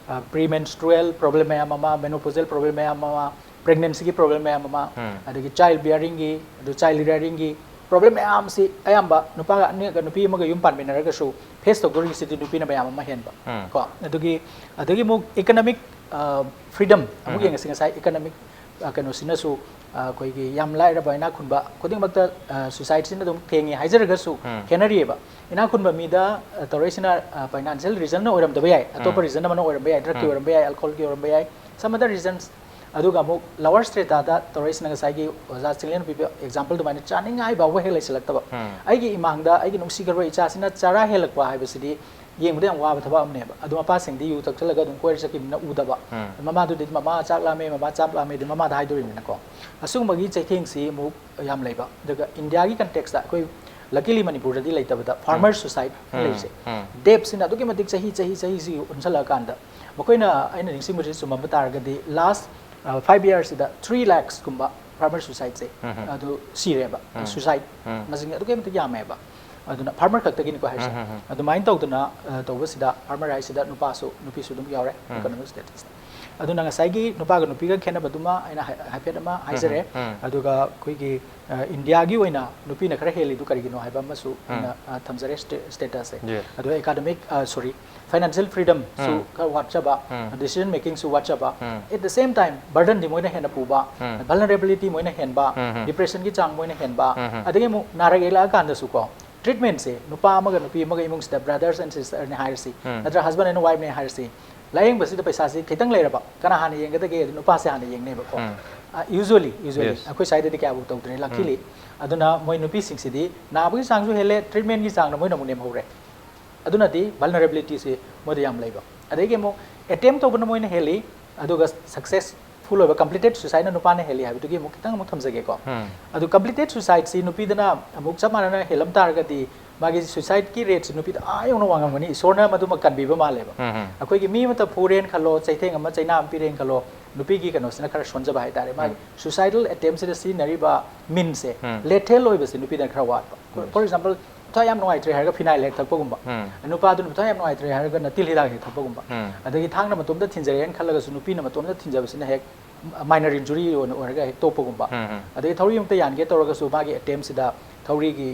premenstrual problem ꯃꯌꯥꯝ ꯑꯃ, menopausal problem ꯃꯌꯥꯝ ꯑꯃ, pregnancyꯒꯤ problem ꯃꯌꯥꯝ ꯑꯃ, ꯑꯗꯒꯤ child bearingꯒꯤ, ꯑꯗꯨ child rearingꯒꯤ problem ꯃꯌꯥꯝꯁꯤ ꯑꯌꯥꯝꯕ ꯅꯨꯄꯥꯒ ꯑꯅꯤꯒ ꯅꯨꯄꯤ ꯑꯃꯒ ꯌꯨꯝ ꯄꯥꯟꯃꯤꯟꯅꯔꯒꯁꯨ face ꯇꯧꯗꯣꯔꯤꯁꯤꯗꯤ ꯅꯨꯄꯤꯅ ꯃꯌꯥꯝ ꯑꯃ ꯍꯦꯟꯕ꯫ ꯀꯣ ꯑꯗꯨꯒꯤ ꯑꯗꯒꯤ ꯑꯃꯨꯛ economic freedom ꯑꯃꯨꯛ ꯌꯦꯡꯉꯁꯤ꯫ ꯉꯁꯥꯏ economic ꯀꯩꯅꯣꯁꯤꯅꯁꯨ ꯑꯩꯈꯣꯏꯒꯤ ꯌꯥꯝ ꯂꯥꯏꯔꯕ ꯏꯅꯥꯛ ꯈꯨꯟꯕ ꯈꯨꯗꯤꯡꯃꯛꯇ suicideꯁꯤꯅ ꯑꯗꯨꯝ ꯊꯦꯡꯉꯤ ꯍꯥꯏꯖꯔꯒꯁꯨ ꯈꯦꯠꯅꯔꯤꯑꯕ꯫ ꯏꯅꯥꯛ ꯈꯨꯟꯕ ꯃꯤꯗ ꯇꯧꯔꯛꯏꯁꯤꯅ financial reasonꯅ ꯑꯣꯏꯔꯝꯗꯕ ꯌꯥꯏ, ꯑꯇꯣꯞꯄ reason ꯑꯃꯅ ꯑꯣꯏꯔꯝꯕ ꯌꯥꯏ, drugꯀꯤ ꯑꯣꯏꯔꯝꯕ ꯌꯥꯏ, alcoholꯒꯤ ꯑꯣꯏꯔꯝꯕ ꯌꯥꯏ, some other reasons꯫ ꯑꯗꯨꯒ ꯑꯃꯨꯛ lower stratadaꯗ ꯇꯧꯔꯛꯏꯁꯤꯅ ꯉꯁꯥꯏꯒꯤ ꯑꯣꯖꯥ ꯆꯤꯡꯂꯦꯟ ꯄꯤꯕ example ꯑꯗꯨꯃꯥꯏꯅ ꯆꯥꯅꯤꯡꯉꯥꯏ ꯐꯥꯎꯕ ꯍꯦꯛ ꯂꯩꯁꯤꯜꯂꯛꯇꯕ꯫ ꯑꯩꯒꯤ ꯏꯃꯥꯡꯗ ꯑꯩꯒꯤ ꯅꯨꯡꯁꯤꯈ꯭ꯔꯕ ꯏꯆꯥꯁꯤꯅ ꯆꯔꯥ ꯍꯦꯜꯂꯛꯄ ꯍꯥꯏꯕꯁꯤꯗꯤ ꯌꯦꯡꯕꯗ ꯌꯥꯝ ꯋꯥꯕ ꯊꯕꯛ ꯑꯃꯅꯦꯕ꯫ ꯑꯗꯣ ꯃꯄꯥꯁꯤꯡꯗꯤ ꯌꯨ ꯊꯛꯆꯜꯂꯒ ꯑꯗꯨꯝ ꯀꯣꯏꯔ ꯆꯠꯈꯤꯕꯅꯤꯅ ꯎꯗꯕ꯫ ꯃꯃꯥꯗꯨꯗꯤ ꯃꯃꯥ ꯆꯥꯛ ꯂꯥꯝꯃꯦ, ꯃꯃꯥ ꯆꯥꯛ ꯂꯥꯝꯃꯦꯗꯤ ꯃꯃꯥꯗ ꯍꯥꯏꯗꯣꯔꯤꯕꯅꯤꯅꯀꯣ꯫ ꯑꯁꯤꯒꯨꯝꯕꯒꯤ ꯆꯩꯊꯦꯡꯁꯤ ꯑꯃꯨꯛ ꯌꯥꯝ ꯂꯩꯕ꯫ ꯑꯗꯨꯒ Indiaꯒꯤ contextꯇ ꯑꯩꯈꯣꯏ luckily ꯃꯅꯤꯄꯨꯔꯗꯗꯤ ꯂꯩꯇꯕꯗ farmer suicide ꯂꯩꯔꯤꯁꯦ꯫ Deathꯁꯤꯅ ꯑꯗꯨꯛꯀꯤ ꯃꯇꯤꯛ ꯆꯍꯤ ꯆꯍꯤ ꯆꯍꯤꯁꯤ ꯑꯣꯟꯁꯜꯂꯛꯑꯀꯥꯟꯗ ꯃꯈꯣꯏꯅ, ꯑꯩꯅ ꯅꯤꯡꯁꯤꯡꯕꯁꯤ ꯆꯨꯝꯃꯝꯕ ꯇꯥꯔꯒꯗꯤ last five yearsꯁꯤꯗ three lakhsꯀꯨꯝꯕ farmer suicideꯁꯦ ꯑꯗꯨ ꯁꯤꯔꯦꯕ꯫ Suicide ꯃꯁꯤꯡ ꯑꯗꯨꯛꯀꯤ ꯃꯇꯤꯛ ꯌꯥꯝꯃꯦꯕ꯫ ꯑꯗꯨꯅ farmer ꯈꯛꯇꯒꯤꯅꯤꯀꯣ ꯍꯥꯏꯁꯦ꯫ ꯑꯗꯨꯃꯥꯏꯅ ꯇꯧꯗꯅ ꯇꯧꯕꯁꯤꯗ farmer ꯍꯥꯏꯁꯤꯗ ꯅꯨꯄꯥꯁꯨ ꯅꯨꯄꯤꯁꯨ ꯑꯗꯨꯝ ꯌꯥꯎꯔꯦ economic statusꯇ꯫ ꯑꯗꯨꯅ ꯉꯁꯥꯏꯒꯤ ꯅꯨꯄꯥꯒ ꯅꯨꯄꯤꯒ ꯈꯦꯠꯅꯕꯗꯨꯃ ꯑꯩꯅ ꯍꯥꯏꯐꯦꯠ ꯑꯃ ꯍꯥꯏꯖꯔꯦ꯫ ꯑꯗꯨꯒ ꯑꯩꯈꯣꯏꯒꯤ Indiaꯒꯤ ꯑꯣꯏꯅ ꯅꯨꯄꯤꯅ ꯈꯔ ꯍꯦꯜꯂꯤꯗꯨ ꯀꯔꯤꯒꯤꯅꯣ ꯍꯥꯏꯕ ꯑꯃꯁꯨ ꯑꯩꯅ ꯊꯝꯖꯔꯦ statusꯁꯦ꯫ ꯑꯗꯨꯒ economic, sorry, financial freedomꯁꯨ ꯈꯔ ꯋꯥꯠꯆꯕ, decision makingꯁꯨ ꯋꯥꯠꯆꯕ, at the same time burdenꯗꯤ ꯃꯣꯏꯅ ꯍꯦꯟꯅ ꯄꯨꯕ, vulnerability ꯃꯣꯏꯅ ꯍꯦꯟꯕ, depressionꯒꯤ ꯆꯥꯡ ꯃꯣꯏꯅ ꯍꯦꯟꯕ, ꯑꯗꯒꯤ ꯑꯃꯨꯛ ꯅꯥꯔꯛ ꯌꯦꯛꯂꯛꯑꯀꯥꯟꯗꯁꯨ ꯀꯣ treatmentꯁꯦ ꯅꯨꯄꯥ ꯑꯃꯒ ꯅꯨꯄꯤ ꯑꯃꯒ ꯏꯃꯨꯡꯁꯤꯗ brothers and sistersꯅꯦ ꯍꯥꯏꯔꯁꯤ, ꯅꯠꯇ꯭ꯔꯒ husband and wifeꯅꯦ ꯍꯥꯏꯔꯁꯤ, ꯂꯥꯌꯦꯡꯕꯁꯤꯗ ꯄꯩꯁꯥꯁꯤ ꯈꯤꯇꯪ ꯂꯩꯔꯕ ꯀꯅꯥ ꯍꯥꯟꯅ ꯌꯦꯡꯒꯗꯒꯦ? ꯑꯗꯨ ꯅꯨꯄꯥꯁꯦ ꯍꯥꯟꯅ ꯌꯦꯡꯅꯦꯕꯀꯣ꯫ Usually usually Yes. ꯑꯩꯈꯣꯏ ꯁ꯭ꯋꯥꯏꯗꯗꯤ ꯀꯌꯥꯕꯨ ꯇꯧꯗ꯭ꯔꯦ ꯂꯛꯀꯤꯂꯤ꯫ ꯑꯗꯨꯅ ꯃꯣꯏ ꯅꯨꯄꯤꯁꯤꯡꯁꯤꯗꯤ ꯅꯥꯕꯒꯤ ꯆꯥꯡꯁꯨ ꯍꯦꯜꯂꯦ, ꯇ꯭ꯔꯤꯠꯃꯦꯟꯒꯤ ꯆꯥꯡꯅ ꯃꯣꯏꯅ ꯑꯃꯨꯛ ꯅꯦꯝꯍꯧꯔꯦ꯫ ꯑꯗꯨꯅꯗꯤ ꯚꯜꯅꯔꯦꯕꯤꯂꯤꯇꯤꯁꯦ ꯃꯣꯏꯗ ꯌꯥꯝ ꯂꯩꯕ꯫ ꯑꯗꯒꯤ ꯑꯃꯨꯛ ꯑꯦꯇꯦꯝ ꯇꯧꯕꯅ ꯃꯣꯏꯅ ꯍꯦꯜꯂꯤ, ꯑꯗꯨꯒ ꯁꯛꯁꯦꯁꯐꯨꯜ ꯑꯣꯏꯕ ꯀꯝꯄ꯭ꯂꯤꯇꯦꯠ ꯁꯨꯏꯁꯥꯏꯗꯅ ꯅꯨꯄꯥꯅ ꯍꯦꯜꯂꯤ ꯍꯥꯏꯕꯗꯨꯒꯤ ꯑꯃꯨꯛ ꯈꯤꯇꯪ ꯑꯃꯨꯛ ꯊꯝꯖꯒꯦꯀꯣ꯫ ꯑꯗꯨ ꯀꯝꯄ꯭ꯂꯤꯇꯦꯠ ꯁꯨꯏꯁꯥꯏꯗꯁꯤ ꯅꯨꯄꯤꯗꯅ ꯑꯃꯨꯛ ꯆꯞ ꯃꯥꯟꯅꯅ ꯍꯦꯜꯂꯝ ꯇꯥꯔꯒꯗꯤ ꯃꯥꯒꯤ ꯁꯨꯏꯁꯥꯏꯗꯀꯤ ꯔꯦꯠꯁꯤ ꯅꯨꯄꯤꯗ ꯑꯥ ꯌꯧꯅ ꯋꯥꯡꯉꯝꯒꯅꯤ꯫ ꯏꯁꯣꯔꯅ ꯃꯗꯨꯃ ꯀꯟꯕꯤꯕ ꯃꯥꯜꯂꯦꯕ꯫ ꯑꯩꯈꯣꯏꯒꯤ ꯃꯤ ꯑꯃꯇ ꯐꯨꯔꯦꯅ ꯈꯜꯂꯣ, ꯆꯩꯊꯦꯡ ꯑꯃ ꯆꯩꯅꯥ ꯑꯃ ꯄꯤꯔꯦꯅ ꯈꯜꯂꯣ, ꯅꯨꯄꯤꯒꯤ ꯀꯩꯅꯣꯁꯤꯅ ꯈꯔ ꯁꯣꯟꯖꯕ ꯍꯥꯏꯇꯥꯔꯦ꯫ ꯃꯥꯒꯤ ꯁꯨꯏꯁꯥꯏꯗꯜ ꯑꯦꯇꯦꯝꯁꯤꯗ ꯁꯤꯖꯤꯟꯅꯔꯤꯕ ꯃꯤꯟꯁꯦ, ꯂꯦꯊꯦꯜ ꯑꯣꯏꯕꯁꯤ ꯅꯨꯄꯤꯗꯅ ꯈꯔ ꯋꯥꯠꯄ꯫ ꯐꯣꯔ ꯑꯦꯛꯖꯥꯝꯄꯜ, ꯃꯊ꯭ꯋꯥꯏ ꯌꯥꯝ ꯅꯨꯡꯉꯥꯏꯇ꯭ꯔꯦ ꯍꯥꯏꯔꯒ ꯐꯤꯅꯥꯏꯜ ꯍꯦꯛ ꯊꯛꯄꯒꯨꯝꯕ, ꯅꯨꯄꯥꯗꯨꯅ ꯃꯊ꯭ꯋꯥꯏ ꯌꯥꯝ ꯅꯨꯡꯉꯥꯏꯇ꯭ꯔꯦ ꯍꯥꯏꯔꯒ ꯅꯇꯤꯜ ꯍꯤꯗꯥꯛ ꯍꯦꯛ ꯊꯛꯄꯒꯨꯝꯕ, ꯑꯗꯒꯤ ꯊꯥꯡꯅ ꯃꯇꯣꯝꯇ ꯊꯤꯟꯖꯔꯦꯅ ꯈꯜꯂꯒꯁꯨ ꯅꯨꯄꯤꯅ ꯃꯇꯣꯝꯇ ꯊꯤꯟꯖꯕꯁꯤꯅ ꯍꯦꯛ ꯃꯥꯏꯅꯔ ꯏꯟꯖꯨꯔꯤ ꯑꯣꯏꯅ ꯑꯣꯏꯔꯒ ꯍꯦꯛ ꯇꯣꯛꯄꯒꯨꯝꯕ, ꯑꯗꯒꯤ ꯊꯧꯔꯤ ꯑꯃꯇ ꯌꯥꯟꯒꯦ ꯇꯧꯔꯒꯁꯨ ꯃꯥꯒꯤ ꯑꯦꯇꯦꯝꯁꯤꯗ ꯊꯧꯔꯤꯒꯤ